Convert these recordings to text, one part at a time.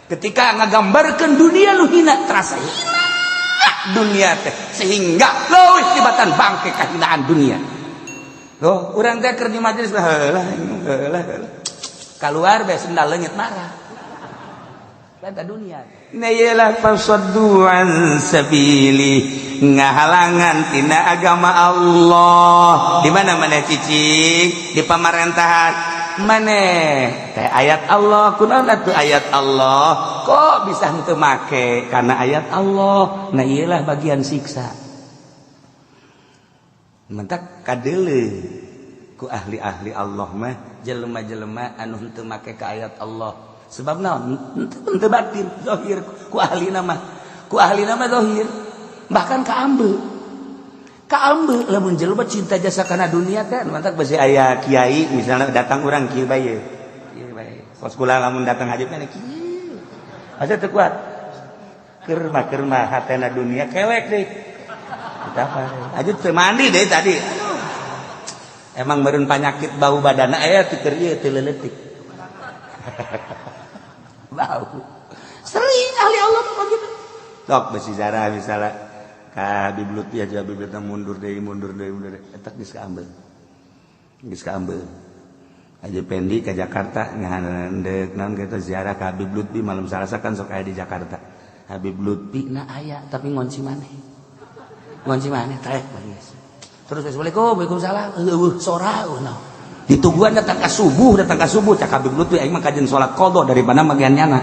Ketika ngagambarkeun dunia nu hina, terasa hina dunia teh sehingga leuwih tibatan bangke kahinaan dunia. Loh, urang teh keur di majelis heula heula heula. Kaluar bae sendal leungit marah. Eta dunia. Na iyalah fasaddu an sabili, ngahalangan tina agama Allah. Di mana mana cicing di pamarentahan maneh teh ayat Allah, kunaon atuh ayat Allah kok bisa henteu make karena ayat Allah. Nah, iyalah bagian siksa mentak kadeule ku ahli-ahli Allah mah jelema-jelema anu henteu make ka ayat Allah. Sebab naon? Henteu batin, zahir. Ku ahli nama, ku ahli nama zahir, bahkan kaambe kaambe lamun jelema cinta jasa kana dunia teh. Mantak besi aya kiai misalnya datang, urang kieu bae, kieu bae kos kula. Lamun datang haji kana kieu asa teu kuat, keur mah, keur mah hatena dunia kelek deh. Kita apa aja teu mandi deh tadi, emang meureun panyakit bau badana aya ti keur ieu teu leuletik bau. Sering ahli Allah mah begitu. Sok besi zarah misalnya ka Habib Lutfi aja, Habib Lutfi mundur deui, mundur deui, mundur deui, eta geus kaambeul, geus kaambeul. Aja Pendi ke Jakarta ngahandek naon kitu, ziarah ka Habib Lutfi malam Salasa kan sok aya di Jakarta. Habib Lutfi na aya, tapi ngonci maneh, ngonci maneh trek geus. Terus, "Assalamualaikum." "Waalaikumsalam." Eueuh sora eueuh naon. Ditungguan datang ka subuh, datang ka subuh. Cak Habib Lutfi, "Aing mah kajen salat qada daripada magian nyana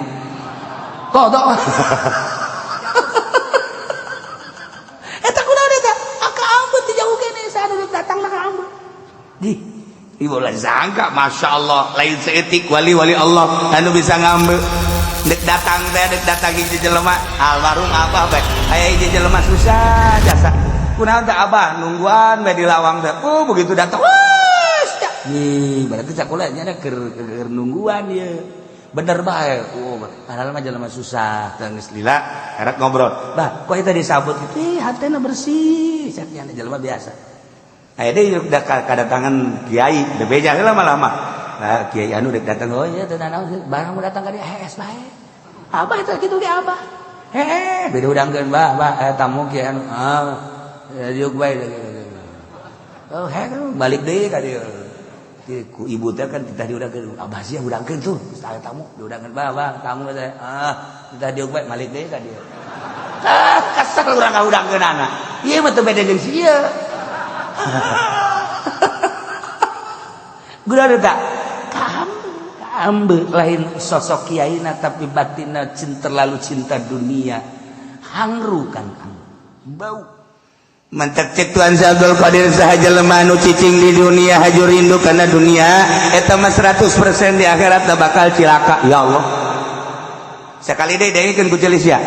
qada." Eta kunaon eta? Kaambeu ti jauh kene saha datang na kaambeu. Di ibu lah sangka, masya Allah, lain seetik wali-wali Allah anu bisa ngambil. Dek datang teh, dek datang hiji jelema almarhum abah bae, aya hiji jelema susah jasa. "Kunaon teh, Abah?" Nungguan bae di lawang teh. Oh, begitu datang, wah, nih berarti sakola nya keur keur nungguan ieu bener bae. Oh, padahal mah jelema susah teh geus lila erek ngobrol. "Bah, kok eta disabut gitu?" "Ih, hatena bersih," cak nya, jelema biasa. Aya deui udah kedatangan kiai, bebeja heula lama-lama. Nah, kiai anu dek datang, "Oh iya, teu naon, barang mau datang ka dieu hees bae." "Abah eta kitu ge, Abah." "Heeh, beda udangkeun, Bah, Bah, tamu kiai anu." "Ah, diuk bae." Oh, heh, balik deui ka dieu. Ku ibu teh kan kita diudangkeun, "Abah sia udangkeun tuh, geus aya tamu, diudangkeun, Bah, Bah, tamu teh." "Ah, kita diuk bae," balik deui ka dieu. Ah, kesel urang ngaudangkeun anak. Ieu mah teu beda jeung si ieu. Guna tak? Kaambe lain sosok kiaina tapi batinna cinta, terlalu cinta dunia. Hangru kan bau. Mantak cek Tuhan Abdul Qadir, saha jelema anu cicing di dunia haju rindu karena dunia, eta mah 100% di akhirat bakal cilaka. Ya Allah, sekali deui dengekeun ku celis ya.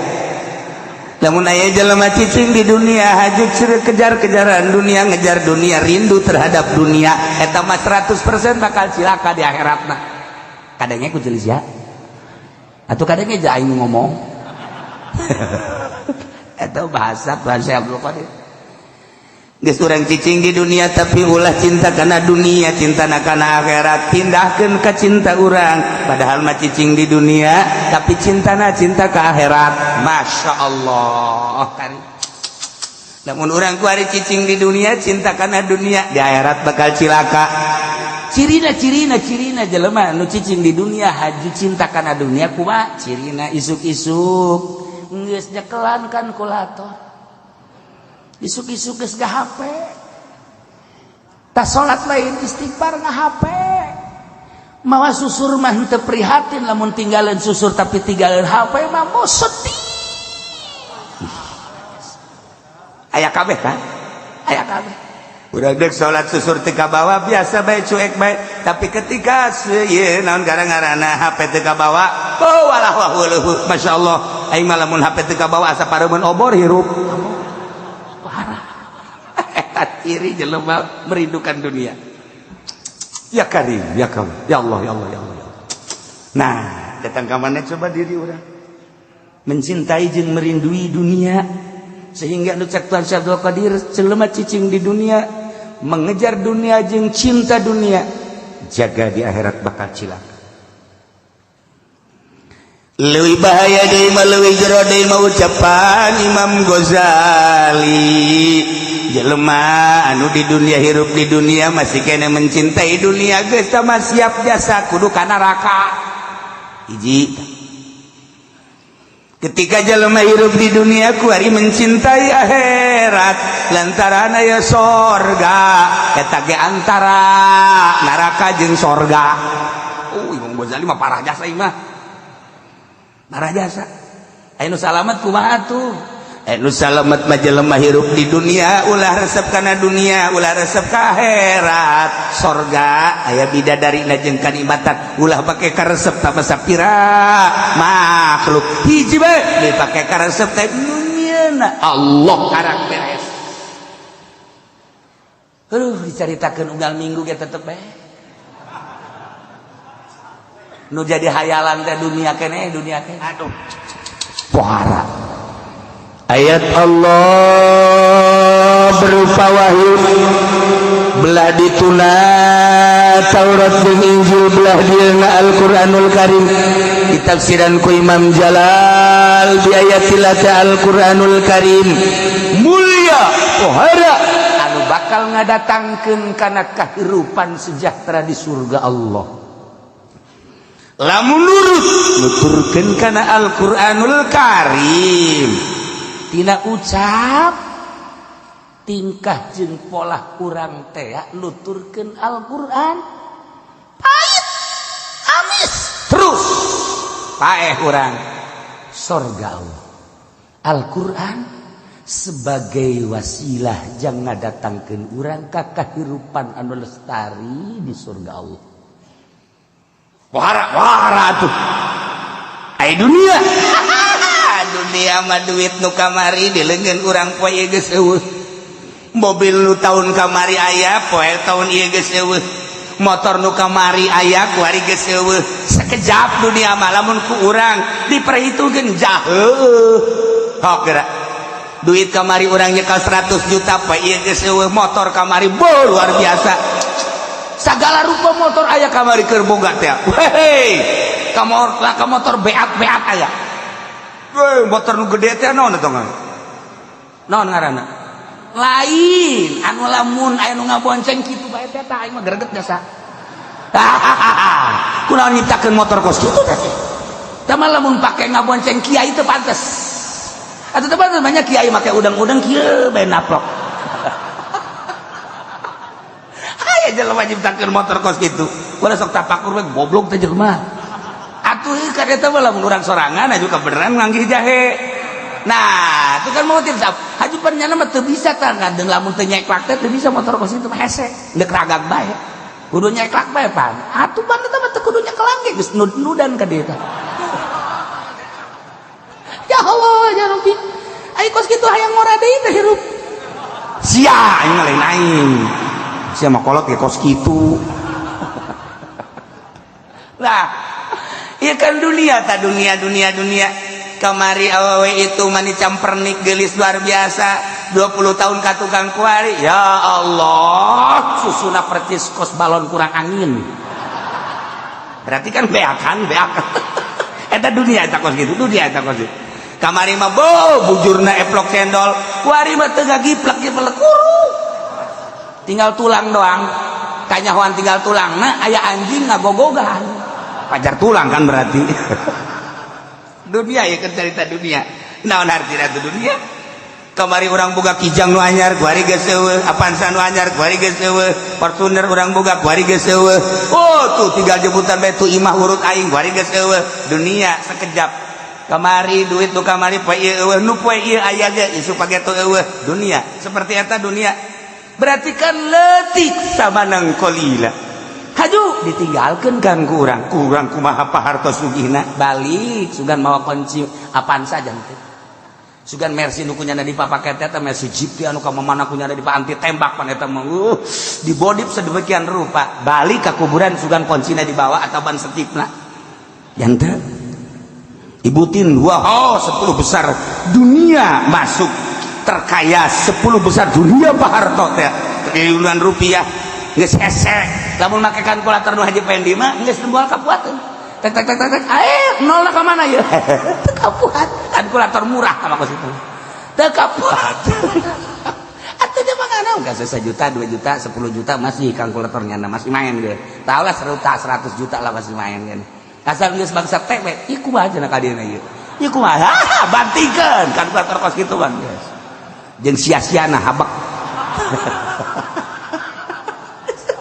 Lamun aya jelema cicing di dunia haju kejar-kejaran dunia, ngejar dunia, rindu terhadap dunia, eta mah 100% bakal cilaka di akhiratna. Kadangnya ku jelis ya atau kadangnya aja aing ngomong eta bahasa Tuhan Syekh Abdul Qadir. Geus urang cicing di dunia tapi ulah cinta kana dunia, cinta kana akhirat, pindahkeun ka cinta urang. Padahal mah cicing di dunia tapi cintana cinta ke akhirat. Masya Allah kan. Namun urang kuari cicing di dunia cinta kana dunia, di akhirat bakal cilaka. Cirina, cirina, cirina jelema nu cicing di dunia haju cinta kana dunia kumaha cirina? Isuk-isuk geus nyekelan kalkulator, isuk-isuk geus HP, tas salat lain istighfar nga HP, mawa susur mah henteu prihatin lamun tinggalin susur, tapi tinggalin HP mah mau sedih. Aya kabeh kan, aya kabeh. Udah dek salat susur teu kabawa biasa bae, cuek bae, tapi ketika ieu naon gara-garana HP teu kabawa, oh walah wah weuh, masyaallah, aing mah lamun HP teu kabawa asa pareumeun obor hirup. Parah eta ciri jelema merindukan dunia. Ya Karim, ya Karim, ya Allah, ya Allah, ya Allah, ya Allah. Nah, datang ke mana coba diri orang mencintai jeung merindui dunia sehingga nu cek Tuhan Syekh Abdul Qadir, jelema cicing di dunia mengejar dunia jeung cinta dunia, jaga di akhirat bakal cilaka. Leuwih bahaya deui mah, leuwih jero deui mah, ucapan Imam Ghazali, jelema anu di dunia, hirup di dunia, masih kena mencintai dunia, geus mah siap jasa kudu ka neraka. Hiji, ketika jelema hirup di dunia kuari mencintai akhirat lantaran aya sorga, eta ge antara neraka jeung sorga. Oh, Imam Ghazali mah parah jasa mah, parah jasa. Aya nu salamet kumaha tuh? Anu salamet mah jelema hirup di dunia ulah resep kana dunia, ulah resep ka akhirat. Sorga aya bidadari jeung kanikmatan, ulah pake karesep tama sapira makhluk. Hiji bae dipake karesep teh nu Allah, karak beres. Aduh, dicaritakeun unggal minggu ge tetep bae nu jadi hayalan teh dunia kene, dunia kene. Aduh, pohara ayat Allah berupa wahyu, belah dituna Taurat jeung Injil, belah dieuna Al-Qur'anul Karim, ditafsiran ku Imam Jalal bi ayatillah. Al-Qur'anul Karim mulia, pohara anu bakal ngadatangkeun kana kahirupan sejahtera di surga Allah lamun nurut nuturkeun kana Al-Qur'anul Karim tina ucap, tingkah jeung pola urang teh nuturkeun Al-Qur'an. Pahit amis terus paeh urang sorga Allah. Al-Qur'an sebagai wasilah jang ngadatangkeun urang ka kahirupan anu lestari di surga Allah. Wara wara tuh. Ai dunia, dunia mah duit nu kamari di leungeun urang poe ieu geus eueuh, mobil nu tahun kamari aya, poe tahun ieu geus eueuh, motor nu kamari aya, kuari geus eueuh. Sekejap dunia mah lamun ku urang diperhitungkeun jauh. Hok geura duit kamari urang nyekal 100 juta, poe ieu geus eueuh. Motor kamari bo luar biasa, segala rupa motor aya kamari keur boga teh. Hei, kamor lah, ka motor beat-beat aya. Weh, motor nu gede teh naon eta? Naon ngaranna? Lain anu lamun aya nu ngabonceng kitu bae teh, tah aing mah greget jasa. Kunaon nyiptakeun motor kos kitu teh? Tah mah lamun pake ngabonceng kiai teu pantes. Atuh teu pantes, banyak kiai make udang-udang kieu bae naplok. Aya jelema nyiptakeun motor kos kitu. Ulah sok tapakur we, goblok teh jelema. Atuh ka eta mah lamun urang sorangan aju kebeneran nganggih jahe. Nah, itu kan mau tidak haju nyana mah teu bisa tah ngadeung lamun teu nyeklak teh teu bisa. Motor kos itu mah hese, deuk ragag bae. Kudu nyeklak bae pan. Atuh pan eta mah teu kudu nyekelang ge geus nud-nudan ka dieu teh. Ya Allah, ya Rabbi. Ayo kos kitu hayang ngora deui teh hirup. Sia aing lain aing. Sia mah kolot ge kos kitu. Nah, iya kan dunia ta, dunia, dunia, dunia. Kamari awewe itu mani campernik, gelis luar biasa, 20 tahun ka tukang kuari, ya Allah, susuna percis kos balon kurang angin. Berarti kan beakan beakan eta dunia, eta kos gitu dunia, eta kos gitu. Kamari mah bo bujurna eplok cendol, kuari mah teu ngagiplak giplak, kuru tinggal tulang doang. Kanyahoan tinggal tulang, nah aya anjing ngagogogan pajar tulang kan. Berarti dunia ya kan, cerita dunia. Naon artina itu dunia? Kamari urang boga Kijang nu anyar, kuari geus eueuh. Avanza nu anyar, kuari geus eueuh. Fortuner urang boga, kuari geus eueuh. Oh, tuh tinggal jemputan bae tuh imah urut aing, kuari geus eueuh. Dunia sekejap. Kamari duit nu kamari, poe ieu eueuh, nu poe ieu aya ge isuk pageto eueuh. Dunia seperti eta dunia. Berarti kan leutik samanang qalila. Haju ditinggalkan kan ku urang, kurang kumaha Pak Harto sugihna, balik sugan mawa kunci Avanza jangan sugan Mercy nu kunyana dipapaket eta Mercy Jeep anu ka mana kunyana di anti tembak pan eta mah, dibodif sedemikian rupa. Balik ke kuburan sugan kuncina dibawa atau ban setipna janten. Ibutin, wah, oh, 10 besar dunia masuk, terkaya 10 besar dunia Pak Harto teh, triliunan rupiah. Geus hese lamun make kalkulator nu Haji Pendi mah geus moal kapuateun. Tek tek tek tek tek, nol ka mana ya? Teu kapuat. Kalkulator murah sama kos itu. Teu kapuat. Atuh dia mah ngana enggak 1 juta, 2 juta, 10 juta masih kalkulatornya masih main ge. Tahu lah 100 juta lah masih main kan. Asal geus bangsa teh we, ieu kumaha cenah ka dieuna ieu. Ieu kumaha? Bantingkeun kalkulator kos kitu bang. Jeung sia-siana habak.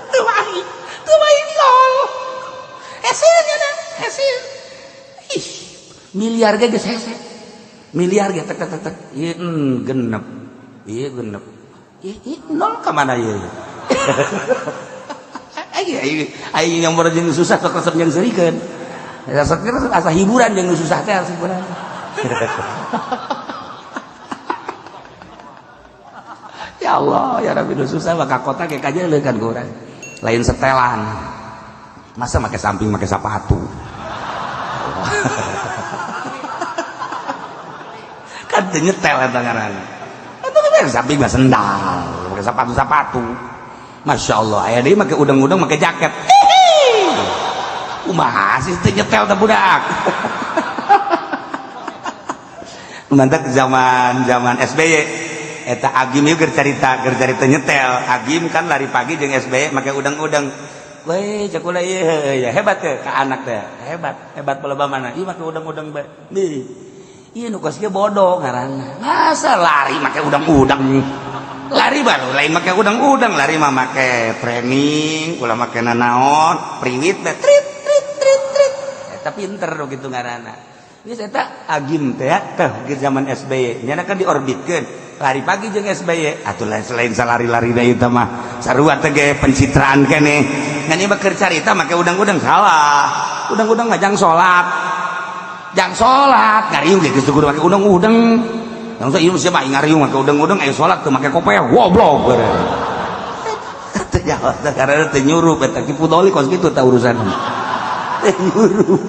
Teu main, teu main nol. Hese nya hese. Ih, miliar ge geus hese. Miliar ge tek tek tek tek. Ieu genep. Ieu genep. Ieu nol ka mana ieu? Aing aing yang jeung susah sok resep jeung seurikeun. Resep asa hiburan jeung susah teh asa hiburan. Ya Allah, ya Rabbi, nu susah mah ka kota ge kajeuleukan ku urang. Lain setelan. Masa make samping make sepatu. Kan teu nyetel eta ngaranna. Eta mah samping mah sendal, make sepatu-sepatu. Masya Allah, aya deui make udang-udang make jaket. Kumaha sih teu nyetel teh budak. Mantap zaman-zaman SBY eta Agim ieu keur carita nyetel. Agim kan lari pagi jeung SBY make udang-udang. Weh, cek ulah ieu ya hebat ke ka anak teh. Hebat, hebat peleba mana? Ieu make udang-udang bae. Nih. Ieu nu kos kieu bodoh ngaranna. Masa lari make udang-udang? Lari baru lain make udang-udang, lari mah make training, ulah make nanaon, priwit teh trit trit trit trit. Eta pinter nu kitu ngaranna. Geus eta Agim teh teh ge zaman SBY, nyana kan diorbitkeun. Lari pagi jeung SBY, atuh selain salari-lari da ieu mah sarua teh ge pencitraan keneh. Ngan ieu mah keur carita make udang-udang salah. Udang-udang mah jang salat. Jang salat, ngariung ge geus kudu make udang-udang. Yang saya ieu siapa ngariung make udang-udang aya salat teu make kopeah, goblok. Teu jawab teh karena teu nyurup eta Ki Pudoli kos kitu tah urusan. Teu nyurup.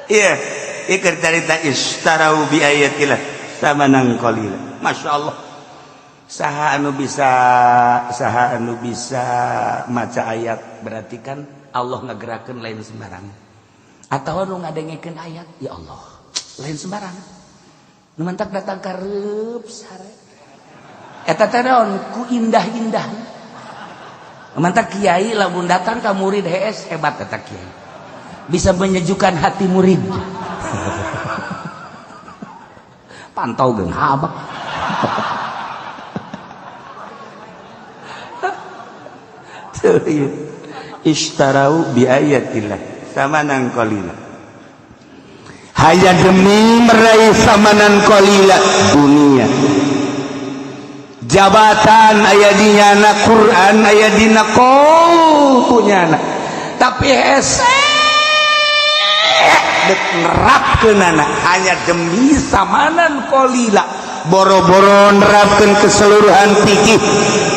Iya, ieu keur carita istarau bi ayatillah samanan qalila. Masya Allah. Saha anu bisa maca ayat berarti kan Allah ngagerakeun lain sembarang. Atau nu ngadengekeun ayat, ya Allah, lain sembarang. Nu mantak datang ka reup sare. Eta teh naon ku indah-indah. Nu mantak kiai lamun datang ka murid HS hebat eta kiai. Bisa menyejukkan hati murid. Pantau geung habak. Istarau bi ayatillah samanan qalila. Hanya demi meraih samanan qalila dunia. Jabatan aya di nyana, Quran aya dina qol nyana. Tapi hese dek nerapkeunana hanya demi samanan qalila. Boro-boro nerapkeun keseluruhan fikih,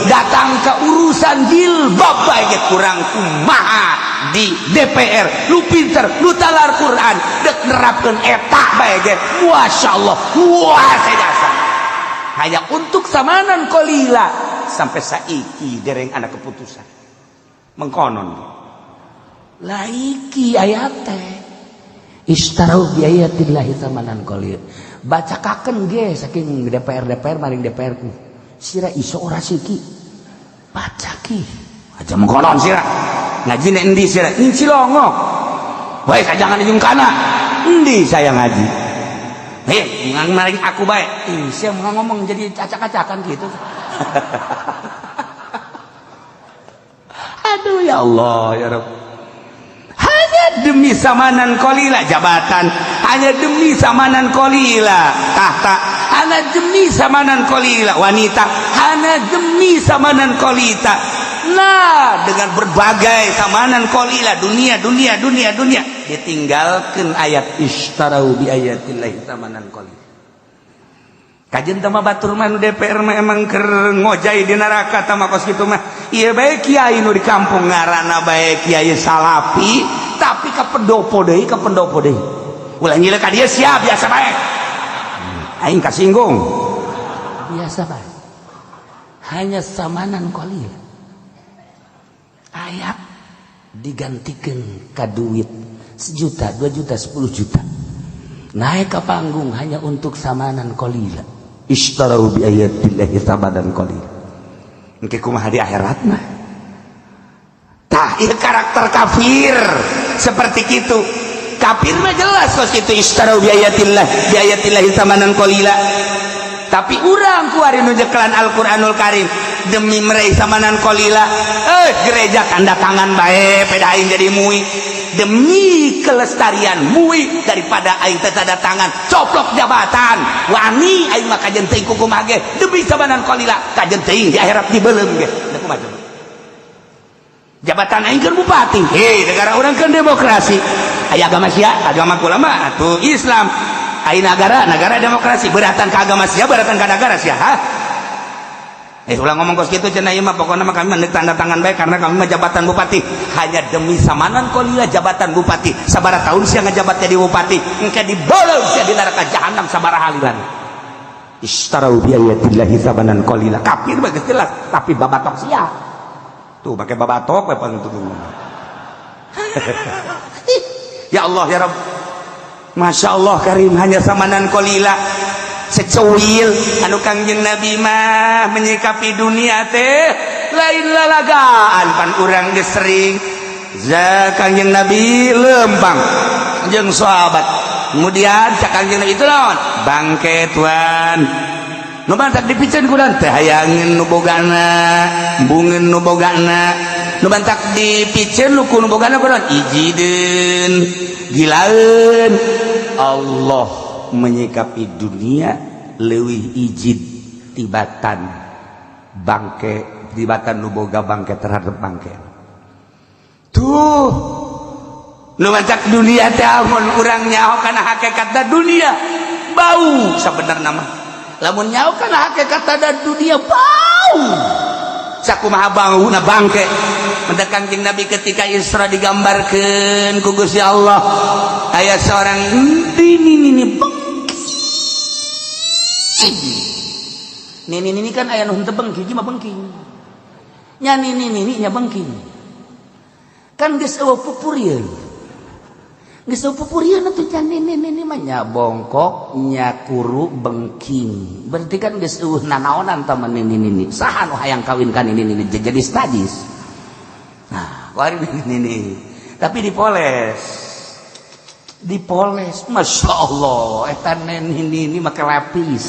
datang ke urusan jilbab bae ge kurang kumaha di DPR lu pinter lu talar Quran dek nerapkeun eta bae ge masyaallah luar biasa. Hanya untuk samanan qalila sampai saiki dereng ada keputusan mengkonon laiki ayat teh istarau bi ayatillahi samanan qalil. Bacakaken ge saking DPR DPR maring DPR ku sira iso ora siki baca ki aja mengkonon sira ngaji nek endi sira ing Cilongok bae jangan jeung kana endi saya ngaji hei maring aku bae ih sia ngomong jadi acak-acakan gitu. Aduh ya Allah ya Rabb. Hanya demi samanan qalila jabatan, hanya demi samanan qalila tahta, hanya demi samanan qalila wanita, hanya demi samanan qalita. Nah, dengan berbagai samanan qalila dunia dunia dunia dunia ditinggalkan ayat istarau bi ayatillahi samanan qalila. Kajen tama batur mah nu DPR mah emang keur ngojay di neraka tama kos kitu mah. Ieu bae kiai nu di kampung ngaranna bae kiai salapi tapi ka pendopo deui ka pendopo deui. Ulah nyilek ka dieu sia biasa bae. Aing kasinggung. Biasa bae. Hanya samanan qalil. Ayat Digantikan ka duit sejuta, 2 juta, 10 juta, naik ke panggung hanya untuk samanan qalila. Ishtarau bi ayatillahi samanan qalila. Engke kumaha di akhirat mah? Tah, ieu karakter kafir seperti itu. Kafir mah jelas kos itu, ishtarau bi ayatillahi samanan qalila. Tapi urang kuari nu nyekelan Al-Qur'anul Karim demi meraih samanan qalila, eh, gereja tanda tangan bae peda aing jadi MUI demi kelestarian MUI, daripada aing teu tanda tangan coplok jabatan. Wani aing mah kajen teuing kukumaha ge demi samanan qalila, kajen teuing di akhirat dibeuleum ge. Da kumaha coba? Jabatan aing kan bupati. Hei, negara urang kan demokrasi. Aya agama sia, agama kula mah atuh Islam. Aya negara, negara demokrasi, beratan ke agama sia, beratan ke negara sia, ha? Eh, ulah ngomong kos kitu cenah, ieu mah pokokna mah kami mah tanda tangan bae karena kami mah jabatan bupati hanya demi samanan qalila. Jabatan bupati sabaraha tahun sia ngajabat jadi bupati? Engke dibeuleum sia di neraka jahanam sabaraha halilan. Ishtarau bi ayatillahi samanan qalila. Kafir mah geus jelas, tapi babatok sia tuh pakai babatok we pantuh. Ya Allah, ya Rabb. Masya Allah Karim, hanya samanan qalila, secuil. Anu Kangjeng Nabi mah menyikapi dunia teh lain lalagaan. Pan urang geus sering za Kangjeng Nabi lempang jeung sahabat, kemudian cak Kangjeng Nabi, itu naon? Bangke, tuan. Nu mantak dipiceun ku teh hayangeun nu bogana, embungeun nu bogana. Nu mantak dipiceun nu ku nu bogana kunaon? Ijideun, gilaeun. Allah menyikapi dunia leuwih ijid tibatan bangke, tibatan nu boga bangke terhadap bangke. Tuh, nu mancak dunia teh amun urang nyaho kana hakikatna, dunia bau sabenerna mah. Lamun nyaho kana hakikatna, dunia bau. Sakumaha bauna bangke? Mendak Kangjeng Nabi ketika Isra digambarkeun ku Gusti Allah, aya seorang ini ini bengking. Nini nini kan aya nu henteu bengking, mah bengking nya. Nini nini nya bengking kan geus eueuh pupurieun, geus eueuh pupurieun atuh nya. Nini nini mah nya bongkok, nya kuru, bengking, berarti kan geus eueuh nanaonan tah mah nini nini. Saha nu hayang kawin ka nini nini jadi sadis? Nah, kuari nini nini tapi dipoles, dipoles, masya Allah, eta nini nini make lapis,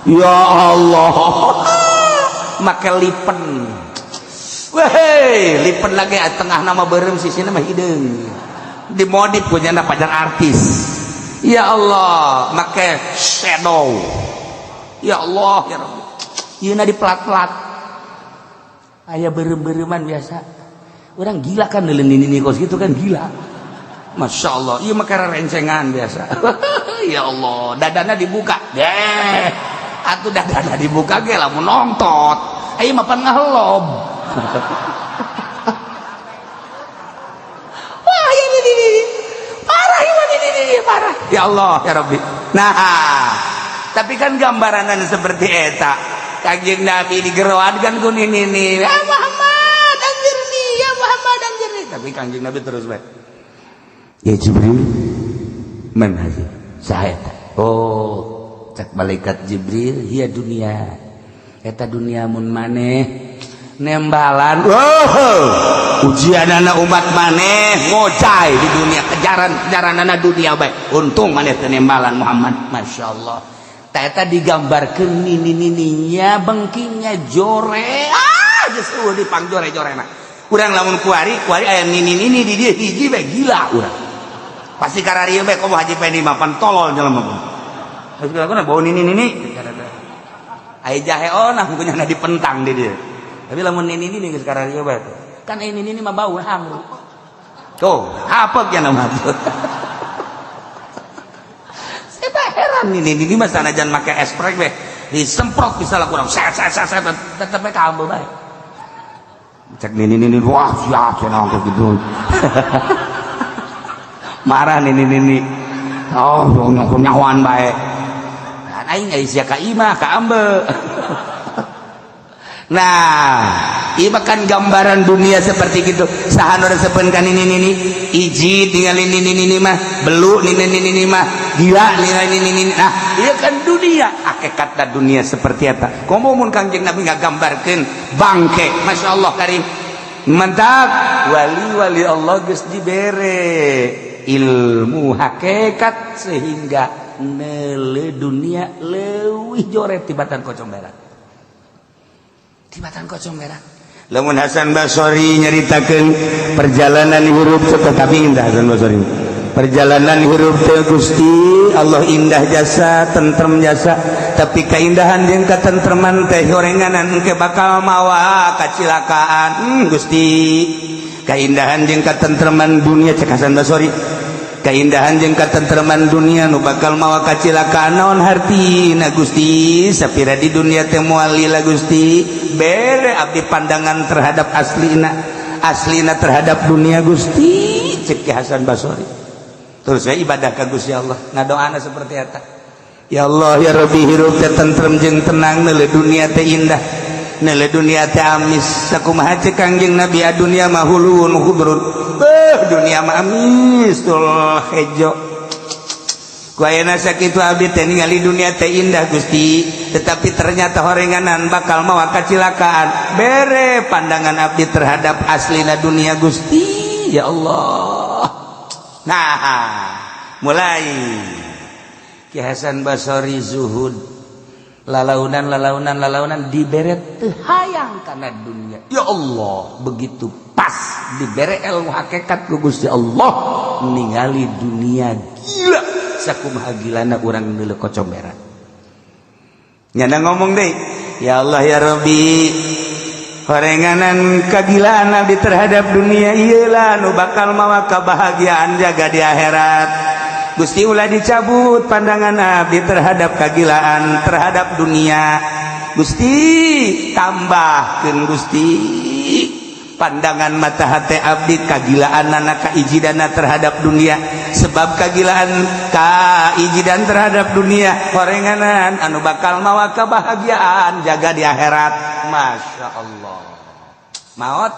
ya Allah, make lipen. Weh, lipen lagi tengah nama berem, sisina mah hideung, dimodif punya pacar artis. Ya Allah, make shadow. Ya Allah, ya Rabbi, ieu di pelat-pelat aya berem-bereman. Biasa orang gila kan neuleun nini kos gitu kan, gila. Masya Allah, iya mah rencengan biasa. Ya Allah, dadana dibuka deh atuh, dadana dibuka ge lamun nongtot ayo mah pan ngahelob. Wah, ini ini parah, ini ini parah. Ya Allah, ya Rabbi. Nah, tapi kan gambaranan seperti eta, Kangjeng Nabi digeroan kan ku nini ini, ya Muhammad anjirni, ya Muhammad anjirni. Tapi Kangjeng Nabi terus baik, ya Jibril, man hazi? Saha eta? Oh, cek malaikat Jibril, hiya dunia, eta dunia. Mun maneh nembalan, oh, ujian anak umat maneh ngocai di dunia, kejaran kejaran anak dunia baik. Untung maneh teu nembalan, Muhammad. Masya Allah, eta digambarkeun nini nininya bengkingnya jore, ah, geus eueuh dipang jore jorena. Urang lamun kuari kuari aya nini nini di dieu hiji bae, gila urang pasti. Kararieu bae komo Haji Pendi mah pan tolol jelema pun. Geus kula bau nini nini aya jahe onah punya dipentang di dieu. Tapi lamun nini nini geus kararieu bae kan, ini nini mah bau hangru tuh, hapek ya nama tuh. Saya heran, ini ini mah sanajan make esprek we disemprot bisa lah kurang set set set set, tetep we kambuh bae. Cek nini nini, wah, siap cenah gitu. Marah nini nini, oh, nyahoan bae kan aing aya sia ka imah ka ambe. Nah, ieu kan gambaran dunia seperti gitu. Saha nu resepeun ka nini-nini, iji tinggal nini-nini mah, belu nini-nini mah, gila nini-nini. Nah, ieu kan dunia, hakikatna dunia seperti eta. Komo mun Kangjeng Nabi ngagambarkeun bangke, Masya Allah karim. Mantap, wali-wali Allah geus dibere ilmu hakikat sehingga neuleu dunia leuwih joret tibatan kocong berak. Tibatan kocong berak. Lamun Hasan Basori nyaritakeun perjalanan hirup, tetapi indah Hasan Basori. Perjalanan hirup teh, Gusti Allah, indah jasa, tentrem jasa, tapi keindahan jeung katentreman teh gorenganan engke bakal mawa kacilakaan. Gusti, keindahan jeung katentreman dunia, cek Hasan Basori, keindahan jeung katentreman dunia nu bakal mawa kacilakaan naon hartina, Gusti? Sapira di dunia teh moal lila, Gusti. Bere abdi pandangan terhadap aslina, aslina terhadap dunia, Gusti, cek Ki Hasan Basori. Terus saya ibadah ka Gusti Allah, ngadoana seperti eta, ya Allah ya Rabbi, hirup teh tentrem jeung tenang, neuleu dunia teh indah, neuleu dunia teh amis. Sakumaha cek Kangjeng Nabi, dunia mah hulun khudrun, beuh, dunia mah amis tul hejo. Ku ayeuna sakitu abdi teh ningali dunia teh indah, Gusti, tetapi ternyata horenganan bakal mawa kacilakaan. Bere pandangan abdi terhadap aslina dunia, Gusti, ya Allah. Nah, mulai Ki Hasan Basori zuhud, lalaunan lalaunan lalaunan, dibere teu hayang kana dunia. Ya Allah, begitu pas dibere ilmu hakikat ku Gusti Allah, ningali dunia gila sakumaha gilana urang neuleu kocomberan. Nyana ngomong deh, ya Allah ya Rabbi, horenganan kagilaan abdi terhadap dunia iyalah nu bakal mawa kebahagiaan jaga di akhirat. Gusti, ulah dicabut pandangan abdi terhadap kagilaan terhadap dunia. Gusti, tambahkeun, Gusti, pandangan mata hati abdi, kagilaan anak kaijidana terhadap dunia, sebab kagilaan kaijidan terhadap dunia horenganan anu bakal mawa kebahagiaan jaga di akhirat. Masya Allah, maot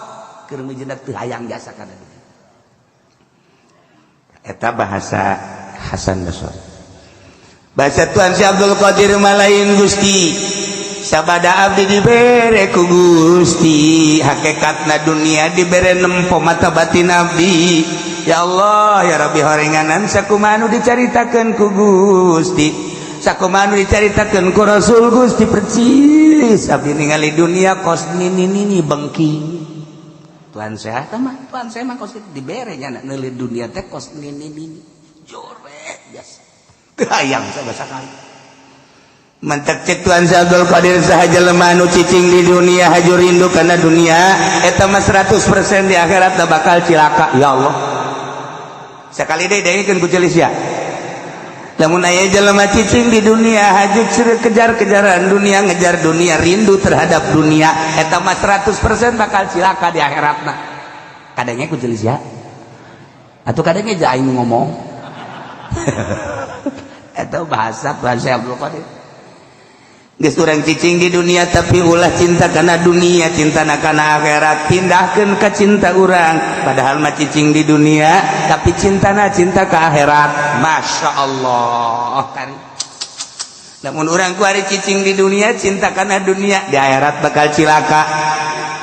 keur mijeundak teu hayang jasa kana dunia. Eta bahasa Hasan Basri. Bahasa Tuan Syekh Abdul Qadir malain, Gusti, sabada abdi dibere ku Gusti hakikatna dunia, dibere nempo mata batin abdi, ya Allah ya Rabbi, horenganan sakumaha nu dicaritakeun ku Gusti, sakumaha nu dicaritakeun ku Rasul, Gusti, percis abdi ningali dunia kos nini nini bengking. Tuan saya mah, tuan saya mah kos dibere nya neuli dunia teh kos nini nini jore biasa teu hayang sama sakali. Mantak cek Tuan Abdul Qadir, saha jelema nu cicing di dunia haju rindu kana dunia, eta mah 100% di akhirat da bakal cilaka. Ya Allah, sekali deui dengekeun ku celis ya. Lamun aya jelema cicing di dunia haju kejar-kejaran dunia, ngejar dunia, rindu terhadap dunia, eta mah 100% bakal cilaka di akhiratna. Kadangnya ku celis ya atau kadangnya aja aing ngomong. Eta bahasa Tuan Abdul Qadir. Geus urang cicing di dunia, tapi ulah cinta kana dunia, cinta kana akhirat. Pindahkeun ka cinta urang, padahal mah cicing di dunia tapi cintana cinta ke akhirat. Masya Allah kan. Namun urang kuari cicing di dunia, cinta kana dunia, di akhirat bakal cilaka.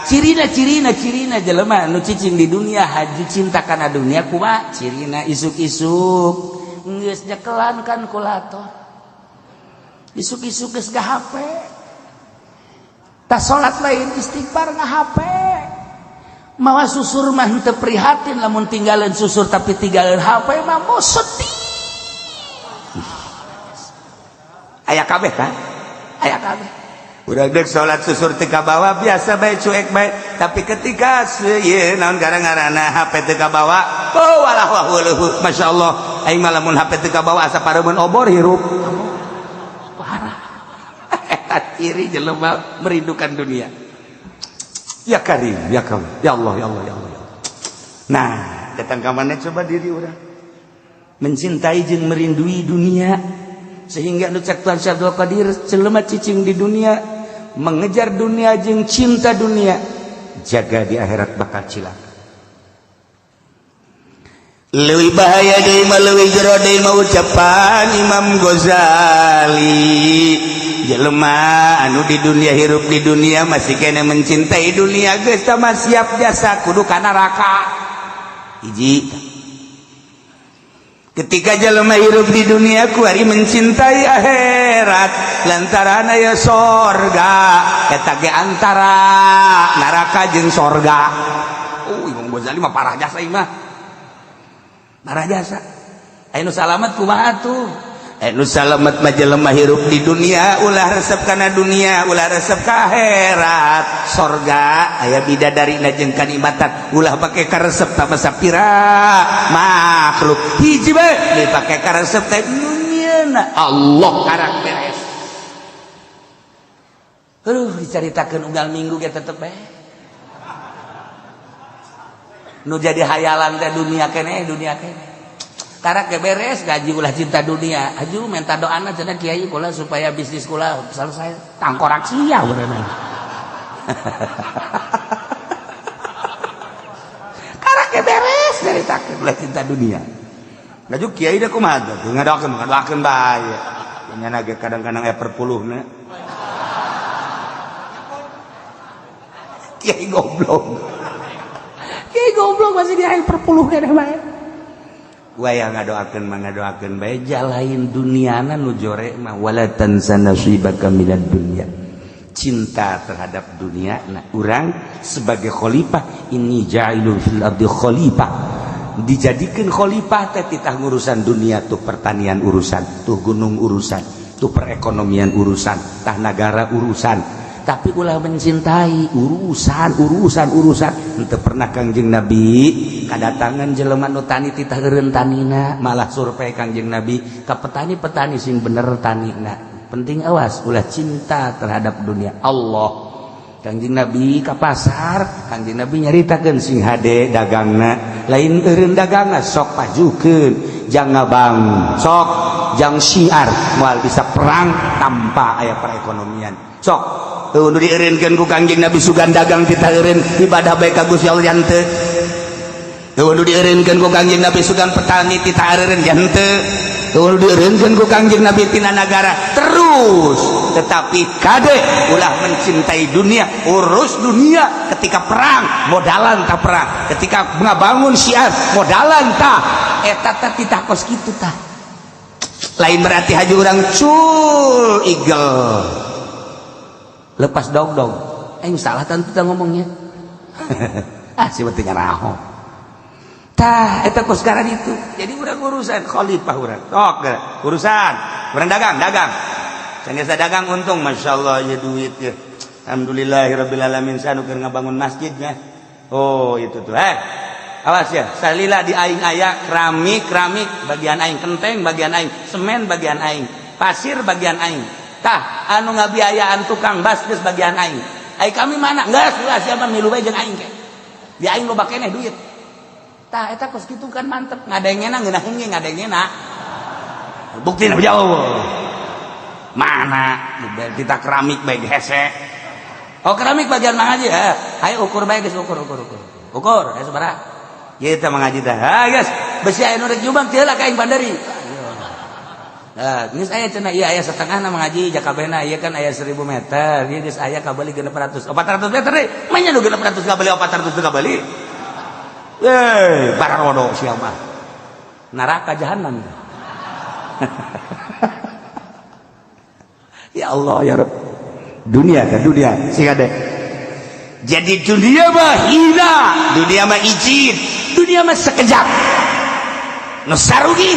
Cirina, cirina, cirina jelema nu cicing di dunia haju cinta kana dunia kumaha cirina? Isuk-isuk geus nyekelan kalkulator, isuk-isuk geus HP, tas salat lain istighfar nggak HP, mawa susur mah henteu prihatin lamun tinggalin susur, tapi tinggalin HP mah mau sedih. Aya kabeh kan, aya kabeh. Udah dek salat susur teu kabawa, biasa bae, cuek bae, tapi ketika ieu naon gara-garana HP teu kabawa, oh walah wah weuh, masyaallah, aing mah lamun HP teu kabawa asa pareumeun obor hirup. Parah eta ciri jelema merindukan dunia. Ya Karim ya Karim, ya Allah ya Allah ya Allah ya Allah. Nah, datang ke mana coba diri orang mencintai jeung merindui dunia, sehingga nu cek Tuan Syekh Abdul Qadir, jelema cicing di dunia Mengejar dunia jeung cinta dunia, jaga di akhirat bakal cilaka. Leuwih bahaya deui mah, leuwih jero deui mah, ucapan Imam Ghazali, jelema anu di dunia, hirup di dunia, masih kena mencintai dunia, geus mah siap jasa kudu ka neraka. Hiji, ketika jelema hirup di dunia kuari mencintai akhirat lantaran aya sorga, eta ge antara neraka jeung sorga. Oh, Imam Ghazali mah parah jasa, mah parah jasa. Aya nu salamet kumaha tuh? Anu salamet mah jelema hirup di dunia ulah resep kana dunia, ulah resep ka akhirat. Sorga aya bidadari jeung kanikmatan, ulah pake karesep tama sapira makhluk. Hiji bae dipake karesep teh nu Allah, karak beres. Aduh, dicaritakeun unggal minggu ge tetep bae nu jadi hayalan teh dunia kene, dunia kene. Karak ge beres gaji, ulah cinta dunia. Aju minta doana cenah, kiai kula supaya bisnis kula selesai. Tangkorak sia berenang. Karak ge beres nyaritakeun ulah cinta dunia. Laju kiai deh kumaha tuh? Ngadoakeun, ngadoakeun bae. Nya ge kadang-kadang aya perpuluhna. Kiai goblok. Kiai goblok masih di air perpuluh keneh bae. Waya ngadoakeun mah ngadoakeun bae, jalain duniana nu jore mah wala tansa nasibaka minad dunya. Cinta terhadap dunia. Nah, urang sebagai khalifah, ini ja'ilun fil ardi khalifah. Dijadikan khalifah teh titah ngurusan dunia tuh, pertanian urusan, tuh gunung urusan, tuh perekonomian urusan, tah nagara urusan. Tapi ulah mencintai urusan urusan urusan. Henteu pernah Kangjeng Nabi kadatangan jelema nu tani titah eureun tanina, malah survei Kangjeng Nabi ka petani-petani sing bener tanina. Penting, awas ulah cinta terhadap dunia. Allah, Kangjeng Nabi ka pasar, Kangjeng Nabi nyaritakeun sing hade dagangna, lain eureun dagangna, sok pajukeun jang ngabang, sok jang syiar, moal bisa perang tanpa aya perekonomian. Sok tuh nu dieureunkeun ku Kangjeng Nabi, sugan dagang titah eureun, ibadah bae ka Gusti Allah henteu. Tuh nu dieureunkeun ku Kangjeng Nabi, sugan petani titah eureun henteu. Tuh nu dieureunkeun ku Kangjeng Nabi tina nagara terus. Tetapi kade ulah mencintai dunia, urus dunia. Ketika perang modalan tak perang, ketika ngabangun syiar modalan tak eta teh titah kos kitu tah. Lain berarti haji urang cul igel lepas dog dog, eh salah tentu kita ngomongnya. Ah, si penting ngaraho tah eta kos sekarang itu. Jadi urang urusan khalifah, urang sok urusan urang dagang, dagang sanggeus dagang untung, masya Allah ya, duit ya, alhamdulillahirabbil alamin, sanu keur ngabangun masjidnya. Oh, itu tuh, eh awas ya, salila di aing aya keramik, keramik bagian aing, kenteng bagian aing, semen bagian aing, pasir bagian aing. Tah anu ngabiayaan tukang bas geus bagian aing. Ai kami mana geus ulah, siapa milu bae jeung aing ke di aing loba keneh duit. Tah eta kos kitu kan mantep ngadengena, ngeunaheun ge ngadengena. Buktina jauh mana kita keramik bae hese. Oh, keramik bagian Mang Haji ya. Ayo ukur bae geus, ukur ukur ukur ukur, ayo sabaraha ieu teh Mang Haji teh. Ha geus besi aya nu rek nyumbang teu lah ka aing bandari. Nah, geus aya cenah ieu aya setengah na Mang Haji jakabehna, ieu kan aya 1000 meter. Ieu geus aya kabeli 600. 400 meter deui. Manya nu 600 kabeli, 400 kabeli. Eh, barodo sia mah. Neraka jahanam. Ya Allah ya Rabb. Dunia kan dunia sing ade. Jadi dunia mah hina, dunia mah izin, dunia mah sekejap. Nu sarugi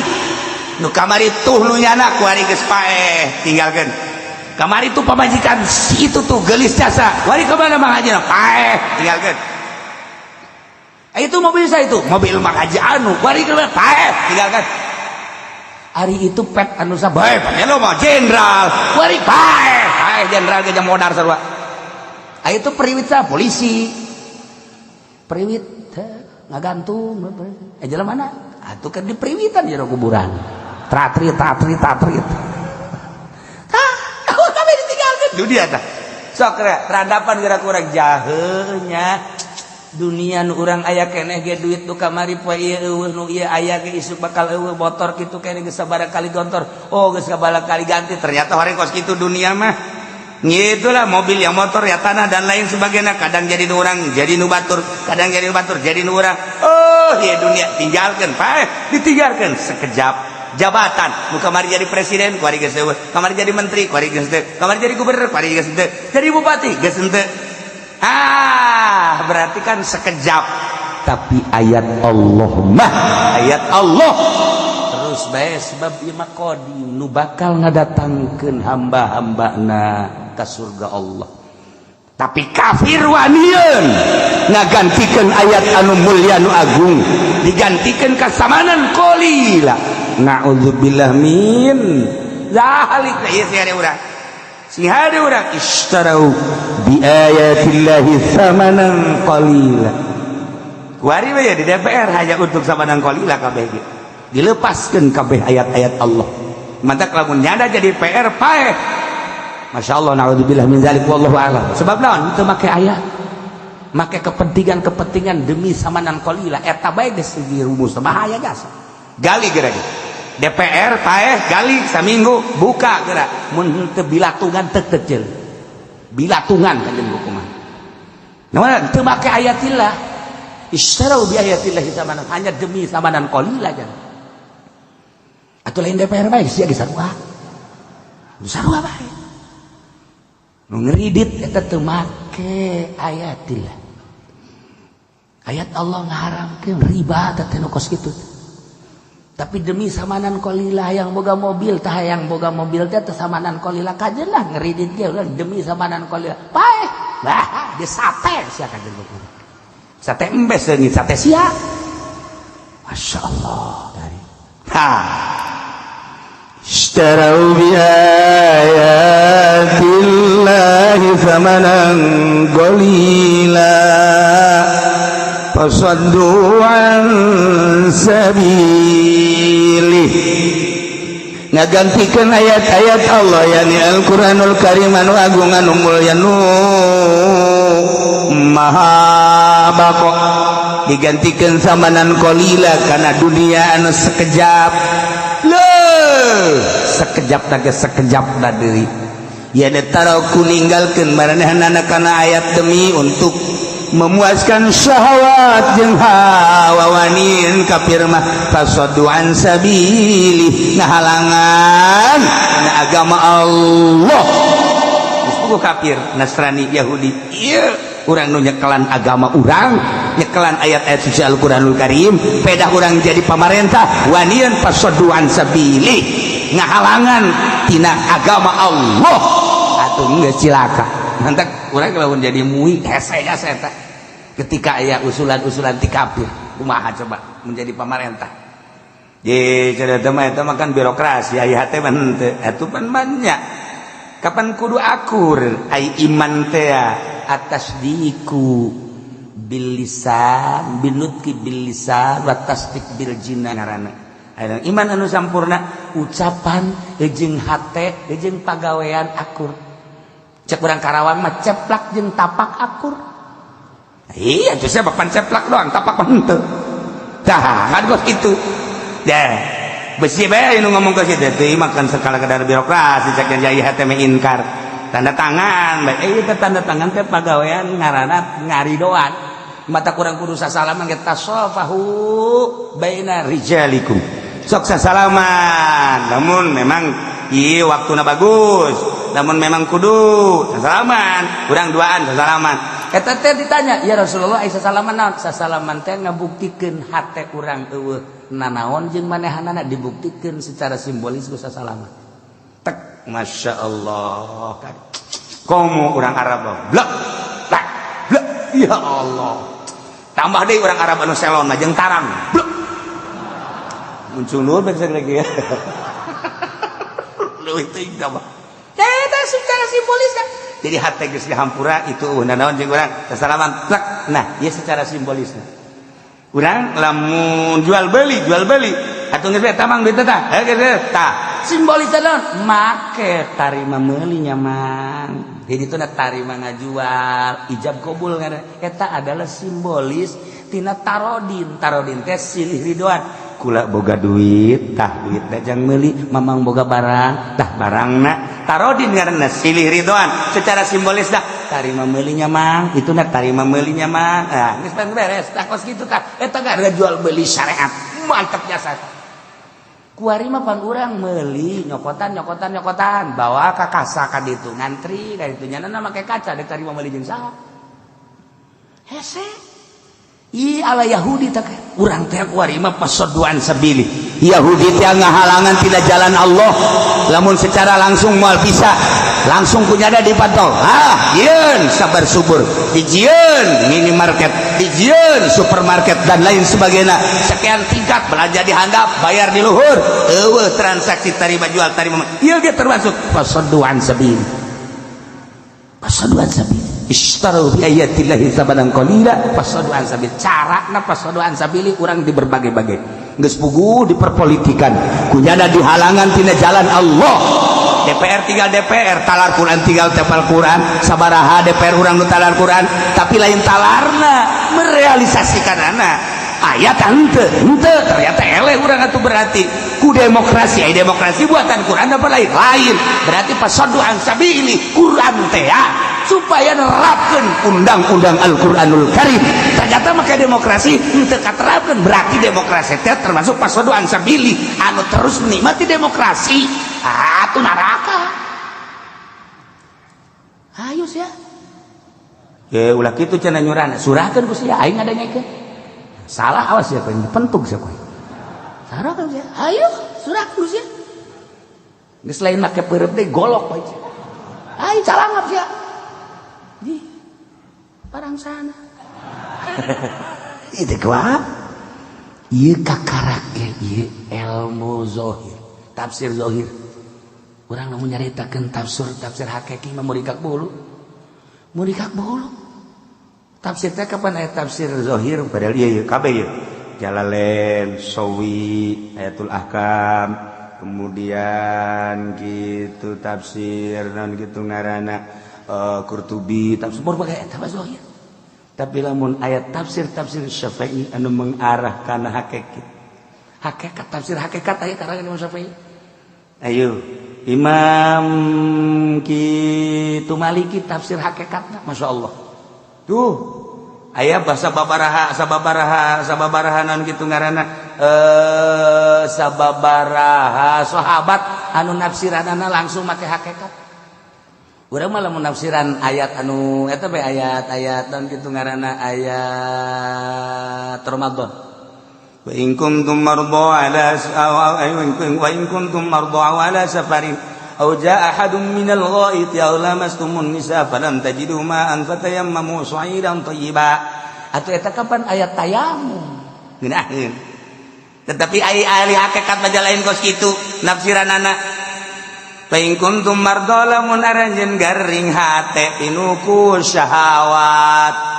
nu kamari tuh nu nyana kuari geus paeh tinggalkeun. Kamari tuh pamajikan si itu tuh gelis jasa, wari kemana Mang Haji? Paeh tinggalkeun. Eh, itu mobil saya, itu mobil Mang Haji anu wari kemana? Paeh tinggalkan. Ari itu pet anu sabae lo mah jenderal wari paeh, paeh jenderal ge modar sarua. Ah, itu periwit sa polisi periwit ngagantung eh jalan mana atuh kan di periwitan jero kuburan tratri tratri tratri. Tah kami ditinggalkan dunia tah. Sok randapan geura kurang jahenya dunia. Nu urang aya keneh ge duit nu kamari, poe ieu euweuh, nu ieu aya ge isuk bakal euweuh. Motor kitu keneh geus sabaraha kali gontor, oh, geus sabaraha kali ganti. Ternyata hari kos kitu dunia mah. Itulah mobil, yang motor ya, tanah dan lain sebagainya. Kadang jadi nu urang, jadi nu batur, kadang jadi nu batur, jadi nu urang. Oh ya, dunia tinggalkan, Pak, ditinggalkan sekejap. Jabatan nu kamari jadi presiden, kuari geus euweuh, kamari jadi menteri, kuari geus teu, kamari jadi gubernur, kuari geus teu, jadi bupati geus henteu. Ah, berarti kan sekejap. Tapi ayat Allah mah ayat Allah terus bae, sebab ieu mah qadim, nu bakal ngadatangkeun hamba-hambana ka surga Allah. Tapi kafir wanian ngagantikeun ayat anu mulia, nu agung, digantikan ka samanan qalila. Na'udzubillah min zalik. Ieu sih ada urang, si hade urang ishtarau bi ayatillahi thamanan qalila. Kuari we di DPR hanya untuk samanan qalila, kabeh ge dilepaskeun kabeh ayat-ayat Allah. Mantak lamun nyada jadi PR paeh. Masya Allah, na'udzubillah min zalik, wallahu a'lam. Sebab naon? Itu make ayat, make kepentingan-kepentingan demi samanan qalila. Eta bae geus rumus bahaya jasa. Gali geura DPR paeh, gali saminggu, buka geura. Mun teu bilatungan teu kecil. Bilatungan kanjeng hukuman. Nah, teu make ayatillah. Istarau bi ayatillah samanan, hanya demi samanan qalila jangan. Atau lain DPR bae sia geus sarua. Sarua bae. Nu ngeridit eta teu make ayatillah. Ayat Allah ngaharamkeun riba teh nu kos kitu. Tapi demi samanan qalila, yang boga mobil tah, yang boga mobil teh samanan qalila, kajen lah ngeridit ge demi samanan qalila. Paeh. Bah, di sate sia kajen buku. Sate embes leungit sate sia. Masya Allah dari. Ha. اشتروا بآيات الله ثمنا قليلا فصدوا عن سبيله. Ngagantikan ayat-ayat Allah, yakni Al-Qur'anul Karim anu agung, anu mulya, nu maha bako, digantikan samanan qalila karena dunia anu sekejap. Loh, sekejap naga sekejap na deui ya taraku ninggalkeun maranehna kana ayat demi untuk memuaskan syahwat jeung hawa. Wanin kafir mah fasaddu an sabili, ngahalangan kana agama Allah. Geus puguh kafir Nasrani Yahudi ieu, urang nu nyekelan agama urang, nyekelan ayat-ayat suci Al-Qur'anul Karim, pedah urang jadi pamarentah, wanian fasaddu an sabili, ngahalangan tina agama Allah. Atuh geus cilaka. Mantak urang lamun jadi MUI hese hese eta ketika aya usulan-usulan ti kafir. Kumaha coba menjadi pamarentah? Ye, cenah mah eta mah kan birokrasi, aya hate mah henteu. Atuh pan banyak. Kapan kudu akur ai iman teh atas diku bil lisan binutki bil lisan wa tasdik bil jinan ngaranna. Aya iman anu sampurna, ucapan jeung hate jeung pagawean akur. Cek urang Karawang mah ceplak jeung tapak akur. Iya, itu siapa pan ceplak doang, tapak mah henteu. Tah, kan kos kitu. Deh, besi bae nu ngomong ke situ teh makan sekala kadar birokrasi. Cek yang jaya hate mah inkar. Tanda tangan, bae eh teh tanda tangan teh pagawean ngaranna ngaridoan. Mata kurang kudu sasalaman ge, tasofahu baina rijalikum. Sok sasalaman. Namun memang iya waktuna bagus. Namun memang kudu sasalaman, kurang duaan sasalaman. Eta teh ditanya, "Ya Rasulullah, ai sasalaman naon?" Sasalaman teh ngabuktikeun hate urang euweuh nanaon jeung manehanana, dibuktikeun secara simbolis ku sasalaman. Tek, Masya Allah. Komo urang Arab blek blek blek, ya Allah. Tambah deui urang Arab anu selon mah jeung tarang. Blek. Muncul nur bae lagi ya. Leuwih teuing tambah. Eta secara simbolis kan. Jadi hate geus dihampura itu naon jeung urang sasalaman plek. Nah, ieu secara simbolisna. Urang lamun jual beli atuh geus tamang duit tah. Heuh geus tah. Simbolis teh naon? Make tarima meuli nya, Mang. Jadi itu tarima ngajual, ijab kabul ngaranna. Eta adalah simbolis tina tarodin. Tarodin teh silih ridoan. Kula boga duit, tah duit jang meuli, Mamang boga barang, tah barangna. Tarodin ngaranna silih ridoan. Secara simbolis dah tarima meulinya, Mang, itu na tarima meulinya, Mang. Ah, geus beres tah, kos kitu tah. Eta harga jual beli syariat, mantap jasa. Kuari mah pan urang meuli nyokotan, nyokotan, nyokotan, bawa ka kasa ka ditu, ngantri ka ditu, nyana make kaca dek tarima meuli jeung saha? Hese. Ih, ala Yahudi tak urang teh kuari mah فصدوا عن سبيل. Yahudi teh ngahalangan tidak jalan Allah. Lamun secara langsung moal bisa langsung kunyada dipantau. Ah, yeun sabar subur, dijieun minimarket, dijieun supermarket, dan lain sebagainya. Sekian tingkat, belanja di handap, bayar di luhur, eueuh transaksi tarima jual, tarima. Ieu ge termasuk فصدوا عن سبيل. فصدوا عن سبيل. اشتروا بآيات الله ثمنا قليلا فصدوا عن سبيل. Carana فصدوا عن سبيل urang di berbagai-bagai geus puguh diperpolitikan, kunyada dihalangan tina jalan Allah. DPR tinggal DPR, talar Quran tinggal tepal Quran. Sabaraha DPR urang nu talar Quran, tapi lain talarna, merealisasikan anak ayat henteu henteu. Ternyata eleh urang atuh. Berarti ku demokrasi, ai demokrasi buatan Quran apa lain? Lain. Berarti فصدوا عن سبيل Quran teh ya, supaya nerapkeun undang-undang Al-Qur'anul Karim. Ternyata make demokrasi henteu katerapkeun. Berarti demokrasi teh termasuk فصدوا عن سبيل. Anu terus menikmati demokrasi atuh neraka. Ayo sia. Ya ulah kitu cenah nyurana. Surahkeun ku sia, aing ngadengekeun. Salah, awas ya, kowe dipentuk sia kowe. Surahkeun sia. Ayo, surahkeun ku sia. Geus lain make peureub deui, golok bae. Ayo calangap sia. Di parang sana. Itu kuat. Ieu kakarak ge ieu ilmu zohir, tafsir zohir. Urang lamun nyaritakeun tafsir tafsir hakiki mah murikak bulu. Murikak bulu. Tafsir teh kapan aya tafsir zohir? Padahal iya iya kabeh ieu. Jalalain, Sawi, Ayatul Ahkam, kemudian gitu tafsir non gitu ngaranna Qurtubi, tafsir berbagai eta mah zohir. Tapi lamun ayat tafsir tafsir Syafi'i anu mengarah kana hakikat. Hakikat, tafsir hakikat aya karangan Imam Syafi'i. Ayo Imam kitu Maliki tafsir hakikatna, Masya Allah. Tuh aya bahasa babaraha sababaraha sababaraha non gitu ngaranna sababaraha sahabat anu nafsiranana langsung make hakikat. Urang mah lamun nafsiran ayat anu eta bae, ayat-ayat non kitu ngaranna, ayat Ramadan. وإن كنتم مرضى على وإن كنتم مرضى أو على سفر أو جاء أحد من الغائط أو لامستم النساء فلم تجدوا ماء فتيمموا صعيدا طيبا. Atuh eta kapan ayat tayamum? Ngeunaheun, tetapi ai ahli hakikat mah lain kos kitu nafsiranana. فإن كنتم مرضى, lamun aranjeun garing hate pinuh ku syahwat,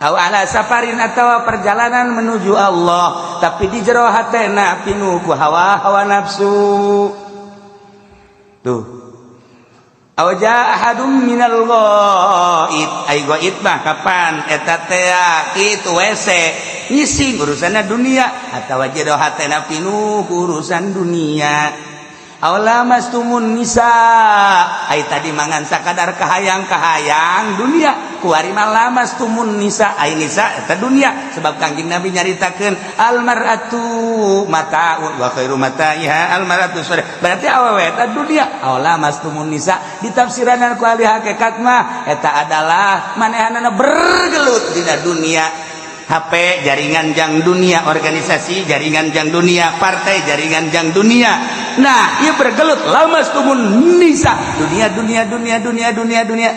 أو على سفر, atawa perjalanan menuju Allah, tapi di jero hatena pinuh ku hawa hawa nafsu tuh, أو جاء أحد من الغائط, ai ghaid mah kapan eta teh kitu WC ngising, urusanna dunia, atawa jero hatena pinuh ku urusan dunia, أو لامستم النساء, ai tadi mangan sakadar kahayang-kahayang dunia, kuari mah لامستم النساء, ai nisa eta dunia, sebab Kangjeng Nabi nyaritakeun المرأة متاع وخير متاعها المرأة الصالحة. Berarti awewe eta dunia. أو لامستم النساء ditafsiranan ku ahli hakikat mah eta adalah manehanana bergelut dina dunia. HP jaringan jang dunia, organisasi jaringan jang dunia, partai jaringan jang dunia. Nah, ia bergelut لامستم النساء, dunia, dunia, dunia, dunia, dunia, dunia.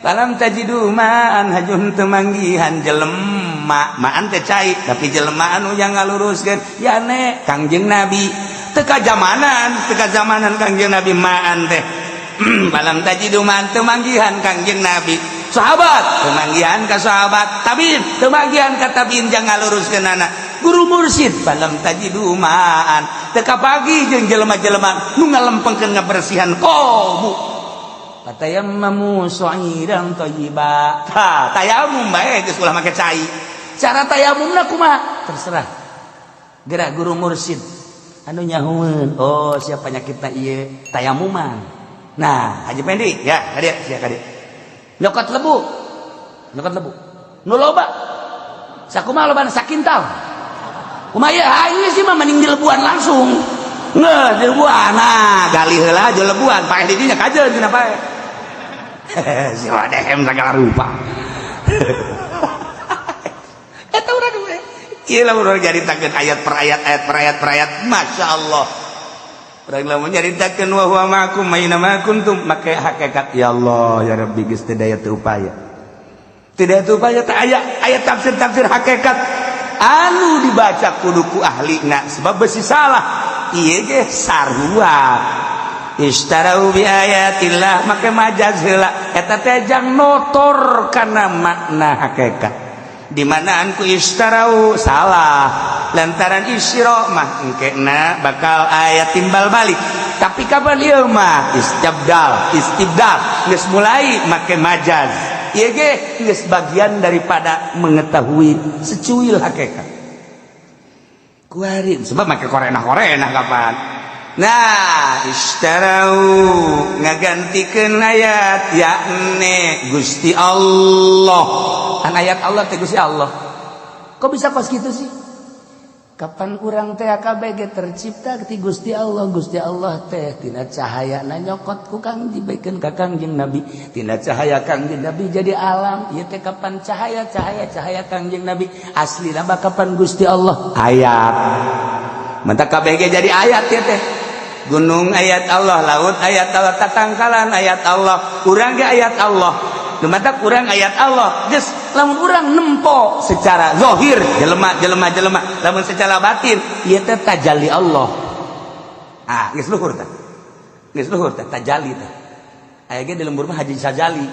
فلم تجدوا ماء, hajun teu manggihan jelema, ماء teh cai, tapi jelema anu yang ngaluruskeun ya ne Kangjeng Nabi teu kajamanan, teu kajamanan Kangjeng Nabi ماء teh. فلم تجدوا ماء, teu manggihan Kangjeng Nabi, sahabat teu manggihan ka sahabat, tabiin teu manggihan ka tabiin jang ngaluruskeun anak. Guru mursid falam tajidu ma'an, teu kapagi jeung jelema-jelema nu ngalempengkeun ngabersihan kolbu. Fatayammamu sha'idan thayyiba. Tah, tayamum bae geus ulah make cai. Cara tayamumna kumaha? Terserah. Gerak guru mursid anu nyahueun, oh siapa penyakitna ieu, tayamuman. Nah, Haji Pendi ya, ka dieu sia, ka dieu. Nyokot lebu. Nyokot lebu. Nu loba. Sakumaha lobana? Sakintal. Kumaha ieu? Ah, sih mah mending dilebuan langsung. Nggak, dilebuan. Nah, gali heula aja lebuan, paeh di dinya kajeun cenah paeh. Si dehem segala rupa. Eta urang we. Ieu lah urang nyaritakeun ayat per ayat, ayat per ayat per ayat. Masya Allah. Urang lamun nyaritakeun wa huwa ma'akum aina ma kuntum make hakikat, ya Allah ya Rabbi, geus teu daya teu upaya. Teu daya teu upaya teh aya ayat tafsir-tafsir hakikat anu dibaca kudu ku ahlina sebab besi salah. Ieu ge sarua. Ishtarau bi ayatillah make majaz heula, eta teh jang notor kana makna hakikat. Di manaan ku ishtarau salah lantaran isyra mah engkena bakal ayat timbal balik, tapi kapan ieu mah istibdal, istibdal geus mulai make majaz. Ieu ge geus bagian daripada mengetahui secuil hakikat kuarin sebab make korena-korena kapan. Nah, ishtarau ngagantikeun ayat yakni Gusti Allah. Kan ayat Allah teh Gusti Allah. Kok bisa kos gitu sih? Kapan urang teh KBG tercipta ti Gusti Allah. Gusti Allah teh tina cahaya na nyokot ku Kang dibikeun ka Kangjeng Nabi. Tina cahaya Kangjeng Nabi jadi alam. Ieu teh kapan cahaya cahaya cahaya Kangjeng Nabi aslina mah kapan Gusti Allah ayat. Mentak KBG jadi ayat ya teh. Gunung ayat Allah, laut ayat Allah, tatangkalan ayat Allah, urang ge ayat Allah. Lumatak urang ayat Allah. Geus lamun urang nempo secara zahir jelema jelema jelema, lamun secara batin ieu teh tajalli Allah. Ah, geus luhur teh. Geus luhur teh tajalli teh. Aya ge di lembur mah Haji Sajali.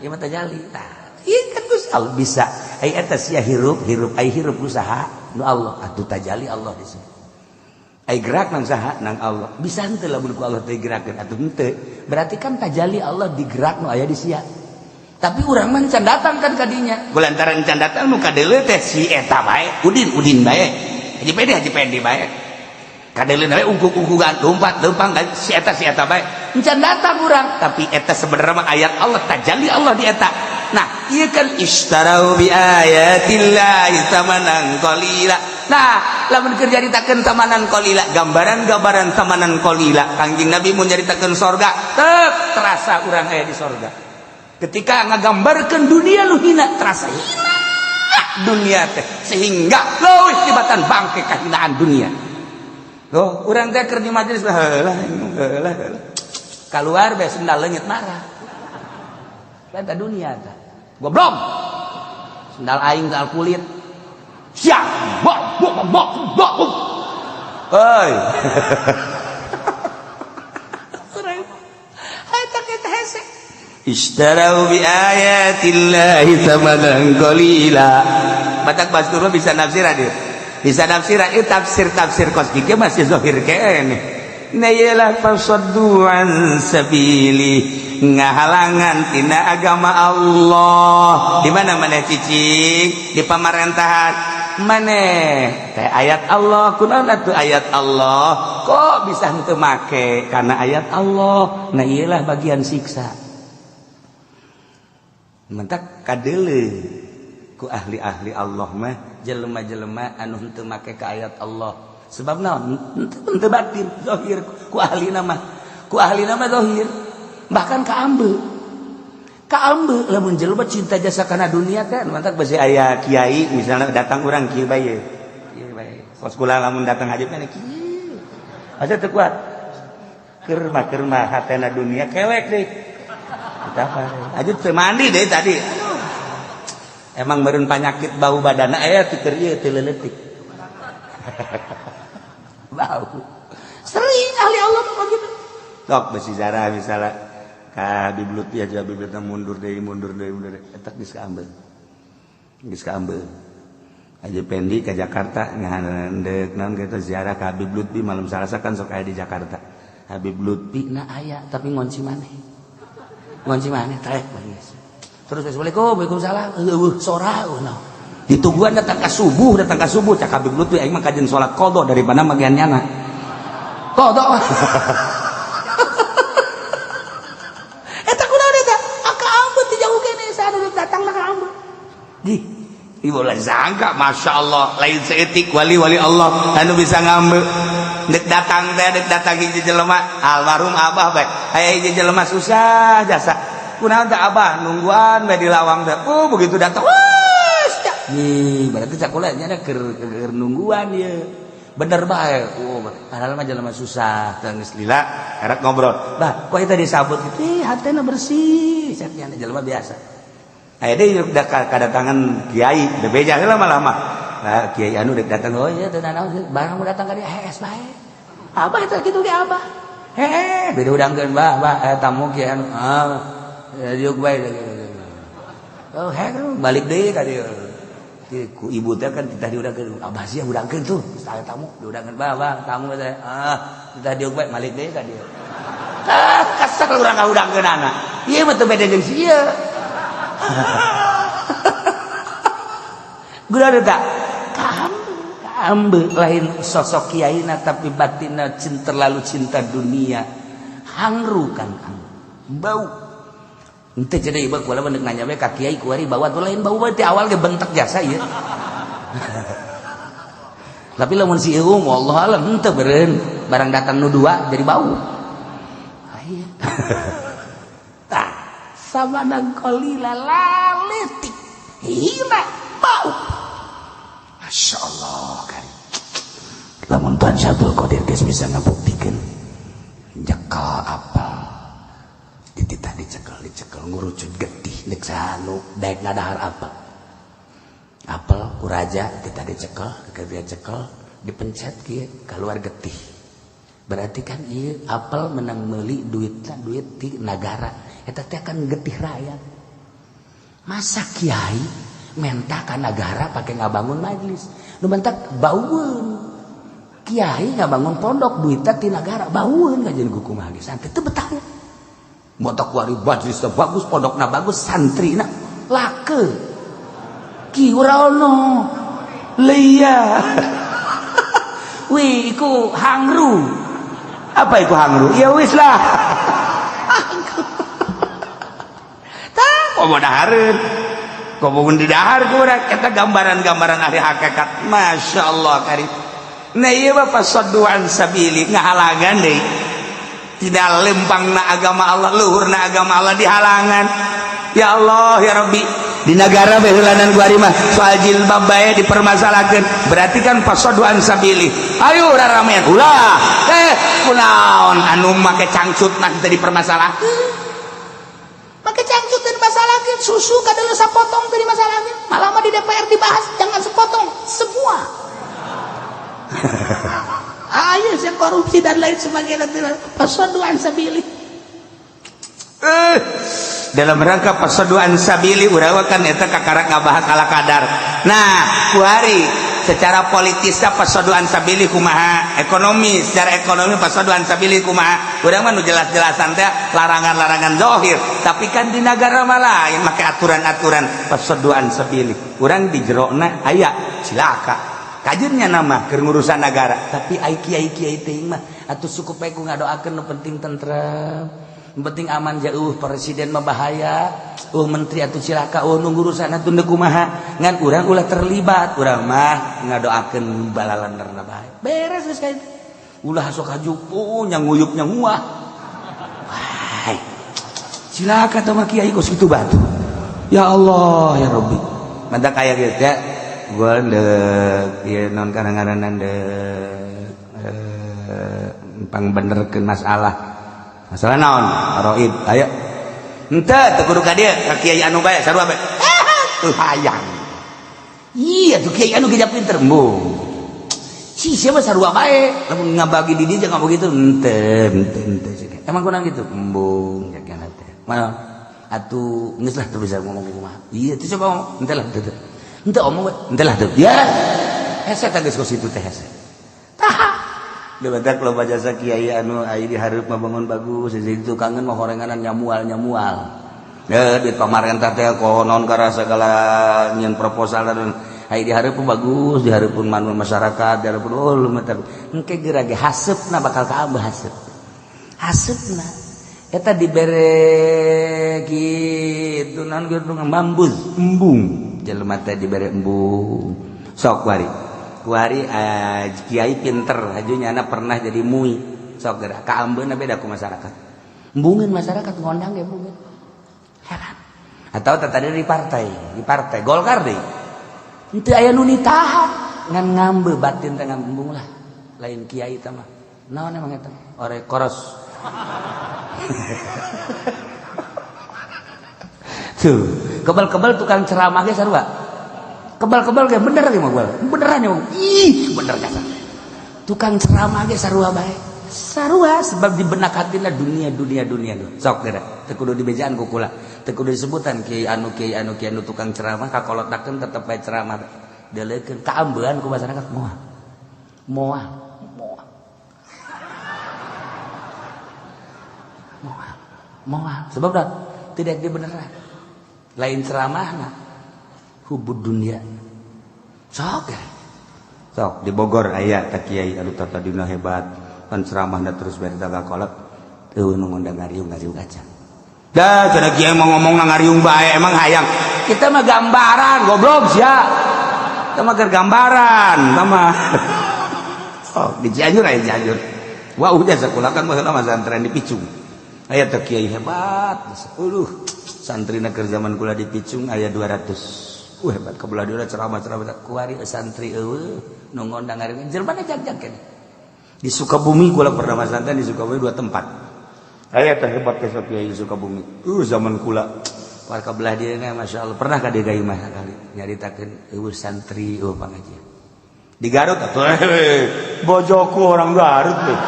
Ieu mah tajalli. Tah, ieu kan Gusti Allah bisa. Ai eta sia hirup, hirup ai hirup ku saha? Nu Allah. Atuh tajalli Allah disebut. Ai gerak nang saha? Nang Allah. Bisa henteu lamun ku Allah teh gerakeun atuh henteu. Berarti kan tajalli Allah digerak nu aya di sia. Tapi urang mah can datang kan kadinya. Kulantaran can datang nu kadeuleu teh si eta bae, Udin Udin bae. Haji Pendi Haji Pendi bae. Kadeuleu bae ungkuk-ungkukan lompat lempang si eta bae. Can datang urang, tapi eta sebenarnya mah ayat Allah, tajalli Allah di eta. Nah, ieu kan ishtarau bi ayatillahi tsamanan qalila. Nah, lamun keur nyaritakeun tamanan qalila, gambaran-gambaran tamanan qalila, Kangjeng Nabi mun nyaritakeun sorga, tep terasa urang aya di sorga. Ketika ngagambarkeun dunia lu hina, terasa hina dunia teh sehingga leuwih tibatan bangke kahinaan dunia. Loh, urang teh keur di majelis heula heula heula. Keluar bae sendal leungit marah. Eta dunia teh. Goblok. Sendal aing sendal kulit. Siap. Bok bok bok bok. Hei. Eta kita hese. Ishtarau bi ayatillahi thamanan qalila. Batak Bastur bisa nafsiran dia. Bisa nafsiran itu tafsir-tafsir kos kieu masih zahir keneh. Nah iyalah fasaddu an sabili, ngahalangan tina agama Allah. Di mana mana cicing di pamarentahan maneh teh ayat Allah, kunaon atuh ayat Allah kok bisa henteu make karena ayat Allah. Nah iyalah bagian siksa. Mentak kadeuleu ku ahli-ahli Allah mah jelema-jelema anu henteu make ka ayat Allah. Sebab naon? Henteu batin, zahir ku ahli nama. Ku ahli nama zahir. Bahkan kaambe. Kaambe lamun jelema cinta jasa kana dunia teh mantak besi aya kiai misalnya datang urang kieu bae. Kieu bae. Kos kula lamun datang haji mah kieu. Asa teu kuat. Keur mah hatena dunia kelek deui. Kita apa? Aja teu mandi deh tadi. Emang meureun panyakit bau badana aya ti keur ieu teu leuletik. Bau. Sering ahli Allah mah begitu. Sok besi zarah misalnya ka Habib Lutfi aja, Habib Lutfi mundur deui, mundur deui, mundur deui, eta geus kaambeul. Geus kaambeul. Haji Pendi ke Jakarta ngahandek naon kitu ziarah ka Habib Lutfi malam Salasa kan sok aya di Jakarta. Habib Lutfi na aya tapi ngonci maneh. Ngonci maneh trek geus. Terus assalamualaikum, waalaikumsalam. Eueuh sora eueuh naon. Ditungguan datang ka subuh cak Habib Lutfi aing mah kajen salat qadha daripada magian nyana. Qadha. Eta kunaon eta? Aka ambet di jauh kene saha nu datang ka ambet. Di ibu lah sangka Masya Allah lain seetik wali-wali Allah anu bisa ngambil dek datang teh dek datang hiji jelema almarhum abah bae aya hiji jelema susah jasa kunaon teh abah nungguan bae di lawang teh oh begitu datang wah nih berarti sakola nya keur nungguan ieu bener bae oh padahal mah jelema susah teh geus lila erek ngobrol bah kok eta disabut kitu ih hatena bersih cenah jelema biasa. Aya deui kedatangan kiai bebeja heula lama-lama. Nah, kiai anu dek datang oh iya teu naon barang datang ka dieu hees bae. Abah eta kitu ge abah. Heeh, beda udangkeun bah, bah tamu kiai anu. Ah, diuk bae. Oh, heeh balik deui ka dieu. Ku ibu teh kan kita diudangkeun, abah sia udangkeun tuh, geus aya tamu diudangkeun bah, bah tamu teh. Ah, kita diuk bae balik deui ka dieu. Ah, kesel urang ngaudangkeun anak. Ieu mah teu beda jeung si ieu. Gula tak kaambe lain sosok kiaina tapi batinna cinta terlalu cinta dunia hangru kan bau ente jadi ieu kula mah nanya we ka kiai kuari bawa tuh lain bau ti awal ge bentek jasa ieu. Tapi lamun si ieu wallahu alam henteu beureun barang datang nu dua jadi bau. Tah samanan qalila laletik hina bau. Masya Allah kari lamun Tuhan Syabdul Qadir geus bisa ngabuktikeun nyekel apel dititah dicekel dicekel ngurucut getih nek sanu daek ngadahar apel apel ku raja dititah dicekel dia cekel dipencet kieu keluar getih berarti kan ieu apel menang meuli duitna duit ti nagara eta teh kan getih rakyat. Masa kiai menta ka nagara pake ngabangun majlis nu mentak baueun kiai ngabangun pondok duitna ti nagara baueun kajian kumaha ge santri teu betah ya motok wari majlis teh bagus pondokna bagus santrina lake ki ora ono leia wih iku hangru apa iku hangru ya wis lah tah komo dahareun komo di dahar kurang eta gambaran-gambaran ahli hakikat Masya Allah kari nah ieu mah fasaddu an sabili ngahalangan deui tidak lempangna agama Allah luhurna agama Allah dihalangan ya Allah ya Rabbi di negara beheulanan gua mah soal jilbab bae dipermasalahkeun berarti kan fasaddu an sabili ayo raramean ulah kunaon anu make cangcut mah teu dipermasalahkeun make cangcut teu dimasalahkeun susu kadeuleum sapotong teu dimasalahkeun malah mah di DPR dibahas jangan sepotong semua. Ayo saya korupsi dan lain sebagainya fasaddu an sabili dalam rangka fasaddu an sabili urang kan eta kakara ngabahas ala kadar. Nah kuari secara politisnya fasaddu an sabili kumaha ekonomi secara ekonomi fasaddu an sabili kumaha urang mah nu jelas-jelasan teh larangan-larangan zahir tapi kan di nagara mah lain make aturan-aturan fasaddu an sabili urang di jerona aya cilaka kajurnya nama keur ngurusan negara tapi ai kiai-kiai teuing mah atuh suku bae ku ngadoakeun nu penting tentrem nu penting aman jauh presiden mah bahaya menteri atuh cilaka nu ngurusan atuh nu kumaha ngan urang ulah terlibat urang mah ngadoakeun balalanderna bae beres geus kayak ulah sok hajupu nya nguyup nya nguah wah cilaka teh mah kiai kos kitu batu ya Allah ya Rabbi mantap kaya gitu ya gua ndek ieu non kadang-kadang ndek pangbenerkeun masalah masalah naon roib ayo henteu teu kudu ka dieu ka kiai anu bae sarua bae tuh hayang iya tuh kiai anu gejap pinter embung si siapa sarua bae lamun ngabagi di dieu jangan begitu henteu henteu henteu emang kurang gitu embung jagan teh mana atuh geus lah teu bisa ngomong kumaha iya tuh coba ngomong henteu lah teu. Henteu omong we, henteu lah tuh. Ya. Hese teh geus kos kitu teh hese. Tah. Badak loba jasa kiai anu aya di hareup mah bangun bagus, jadi tukangeun mah horenganan nyamual-nyamual. Ya, duit pamarentah teh konon karena segala nyen proposal dan ai di hareup bagus, di hareupeun manu masyarakat, di hareupeun oh lu mah engke geura ge haseupna bakal kaambeuh haseup. Haseupna eta dibere kitu naon kitu ngambus, embung. Jelema teh dibere embung. Sok kuari. Kuari kiai pinter, haju nyana pernah jadi mui. Sok geura kaambeuna beda ku masyarakat. Embungeun masyarakat ngondang ge embungeun. Heran. Atau tadi di partai Golkar deh. Henteu aya nu nitahan, ngan ngambe batin teh ngambung lah. Lain kiai teh mah. Naon emang eta? Ore koros. Tuh, kebal-kebal tukang ceramah ge sarua. Kebal-kebal ge bener ge mah beneran ya. Ih, bener jasa. Tukang ceramah ge sarua bae. Sarua sebab di benak hatina dunia dunia dunia tuh. Sok geura, teu kudu dibejaan ku kula. Teu kudu disebutan kiai anu kiai anu kiai anu tukang ceramah kakolotakeun tetep bae ceramah. Deleukeun kaambean ku masyarakat moal. Moal, moal. Moal, moal. Sebab dah tidak dibeneran. Lain ceramahna hubud dunia. Sok ya. Sok di Bogor aya ka kiai anu tadina hebat. Pan ceramahna terus bari kakolot eueuh nu ngondang ngariung-ngariung aja. Dah cenah kiai mau ngomong ngariung bae emang hayang. Kita mah gambaran goblok sia. Kita mah keur gambaran, kita mah. Oh, di Cianjur aya Cianjur. Wah, udah sekolah kan baheula mah santren di Picung. Aya teh kiai hebat. Aduh, santrina keur zaman kula di Picung aya 200. Hebat kabelah dieu ceramah-ceramah kuari santri eueuh nu ngondang ngariung jelema jag-jag keneh. Di Sukabumi kula pernah masantren di Sukabumi 2 tempat. Aya teh hebat ke kiai Sukabumi. Zaman kula warga belah dieu Masya Allah pernah ka dieu mah sakali nyaritakeun eueuh santri eueuh pangajian. Di Garut atuh bojoku orang Garut tuh.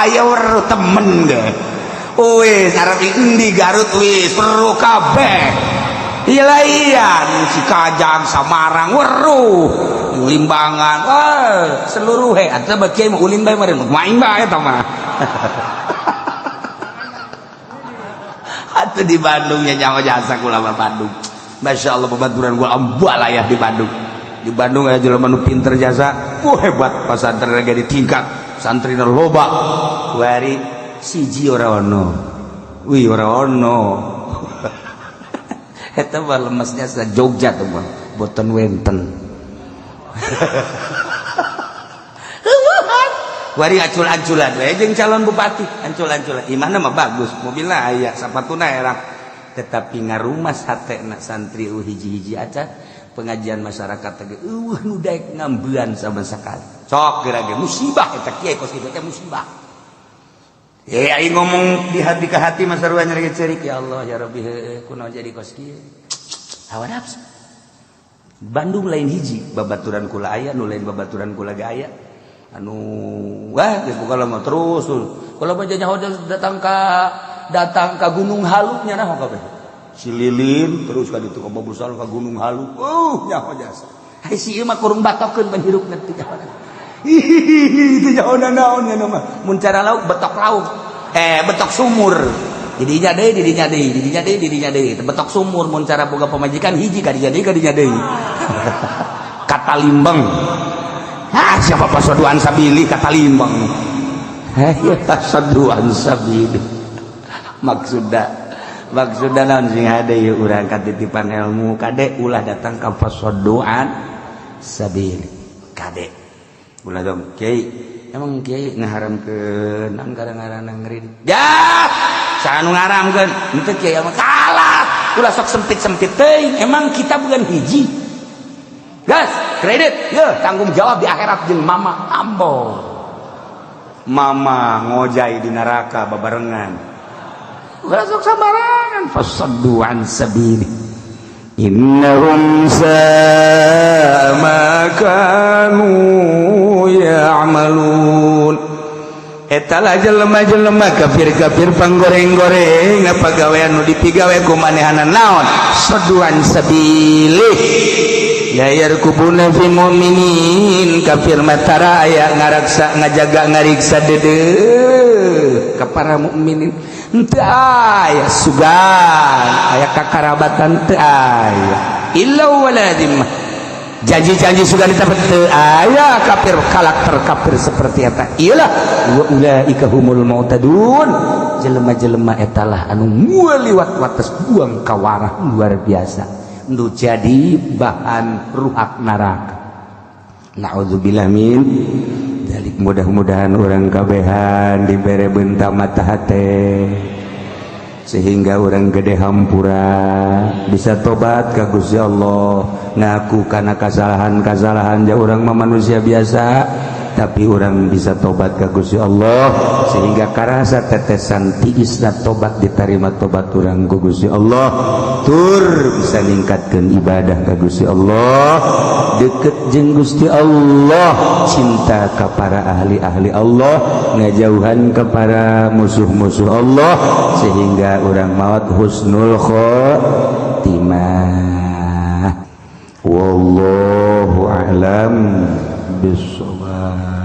Aya weruh temen ge. Wis arep endi Garut wis weruh kabeh. Iya si Kajang Samarang weruh Limbangan wah seluruh he atuh bagi mah ulin bae meureun main bae eta mah. Atuh di Bandung nya nyaho jasa kula mah Bandung. Masya Allah pebaturan gua ambalayah di Bandung. Di Bandung aya jelema nu pinter jasa, wah hebat pasantren ge ditingkat, santrina loba. Kuari siji ora ono. Wih ora ono. Eta mah lemesnya sa Jogja tuh mah, boten wenten. Wari ancul-anculan we jeung calon bupati, ancul-anculan. Imahna mah bagus, mobilna aya, sapatuna erang. Tetapi ngarumas hatena santri hiji-hiji acan pengajian masyarakat teh eueuh nu daek ngambean sama sekali. Sok geura ge musibah eta kiai kos kitu teh musibah. Aing ngomong di hati ke hati mah sarua nyeri cerik ya Allah ya Rabbi heueuh kunaon jadi kos kieu. Hawa nafsu. Bandung lain hiji babaturan kula aya nu lain babaturan kula ge aya. Anu wah geus buka lama terus kula mah nyaho datang ka Gunung Halu nya naon kabeh. Si Lilin terus ka ditu ka Babusal ka Gunung Halu. Nyaho jasa. Hai si ieu mah kurung batokeun panghirupna teu nyaho. Hihihi teu nyaho naon nya mah. Mun cara lauk betok lauk. Betok sumur. Didinya deui, didinya deui, didinya deui, didinya deui. Betok sumur mun cara boga pamajikan hiji ka dinya deui, ka dinya deui. Kata Limbeng. Ah siapa pasoduan sabili kata Limbeng. Heh pasoduan sabili. Maksudna naon sing hade ieu urang katitipan ilmu kade ulah datang ka pasoduan sabili. Kade. Ulah dong kiai. Emang kiai ngaharamkeun naon kadang-kadang ngeureun. Ya, saha nu ngaharamkeun? Henteu kiai mah kalah. Ulah sok sempit-sempit teuing. Emang kita bukan hiji. Gas, kredit, ye, tanggung jawab di akhirat jeung mama ambo. Mama ngojai di neraka babarengan. Ulah sok sambarangan. Fasaddu an sabili. Innahum sa'a ma kanu ya'malun. Eta lah jelema-jelema kafir-kafir panggoreng-goreng. Apa gawean nu dipigawe ku manehana? Naon? صدوا عن سبيله لا يرقبون في مؤمن. Kafir mah tara aya ngaraksa, ngajaga, ngariksa deudeuh ka para mukminin. Henteu aya sugan, aya kakarabatan, teu aya إلا ولا ذمة. Janji-janji sudah ditapat teu aya. Kafir, karakter kafir seperti eta iyalah. وأولئك هم المعتدون. Jelema-jelema etalah anu liwat wates, buang kawarah luar biasa, nu jadi bahan ruhak neraka. Naudzubillah min dzalik. Mudah-mudahan urang kabehan dibere benta mata hate sehingga urang gede hampura, bisa tobat ka Gusti Allah, ngaku karena kesalahan-kesalahan. Ja urang mah manusia biasa, tapi urang bisa tobat ka Gusti Allah sehingga karasa tetesan tiisna tobat, diterima tobat urang ku Gusti Allah, tur bisa ningkatkan ibadah ka Gusti Allah, deket jeung Gusti Allah, cinta ka para ahli-ahli Allah, ngajauhan ke para musuh-musuh Allah, sehingga urang maut husnul khotimah. Wallahu a'lam bissawab.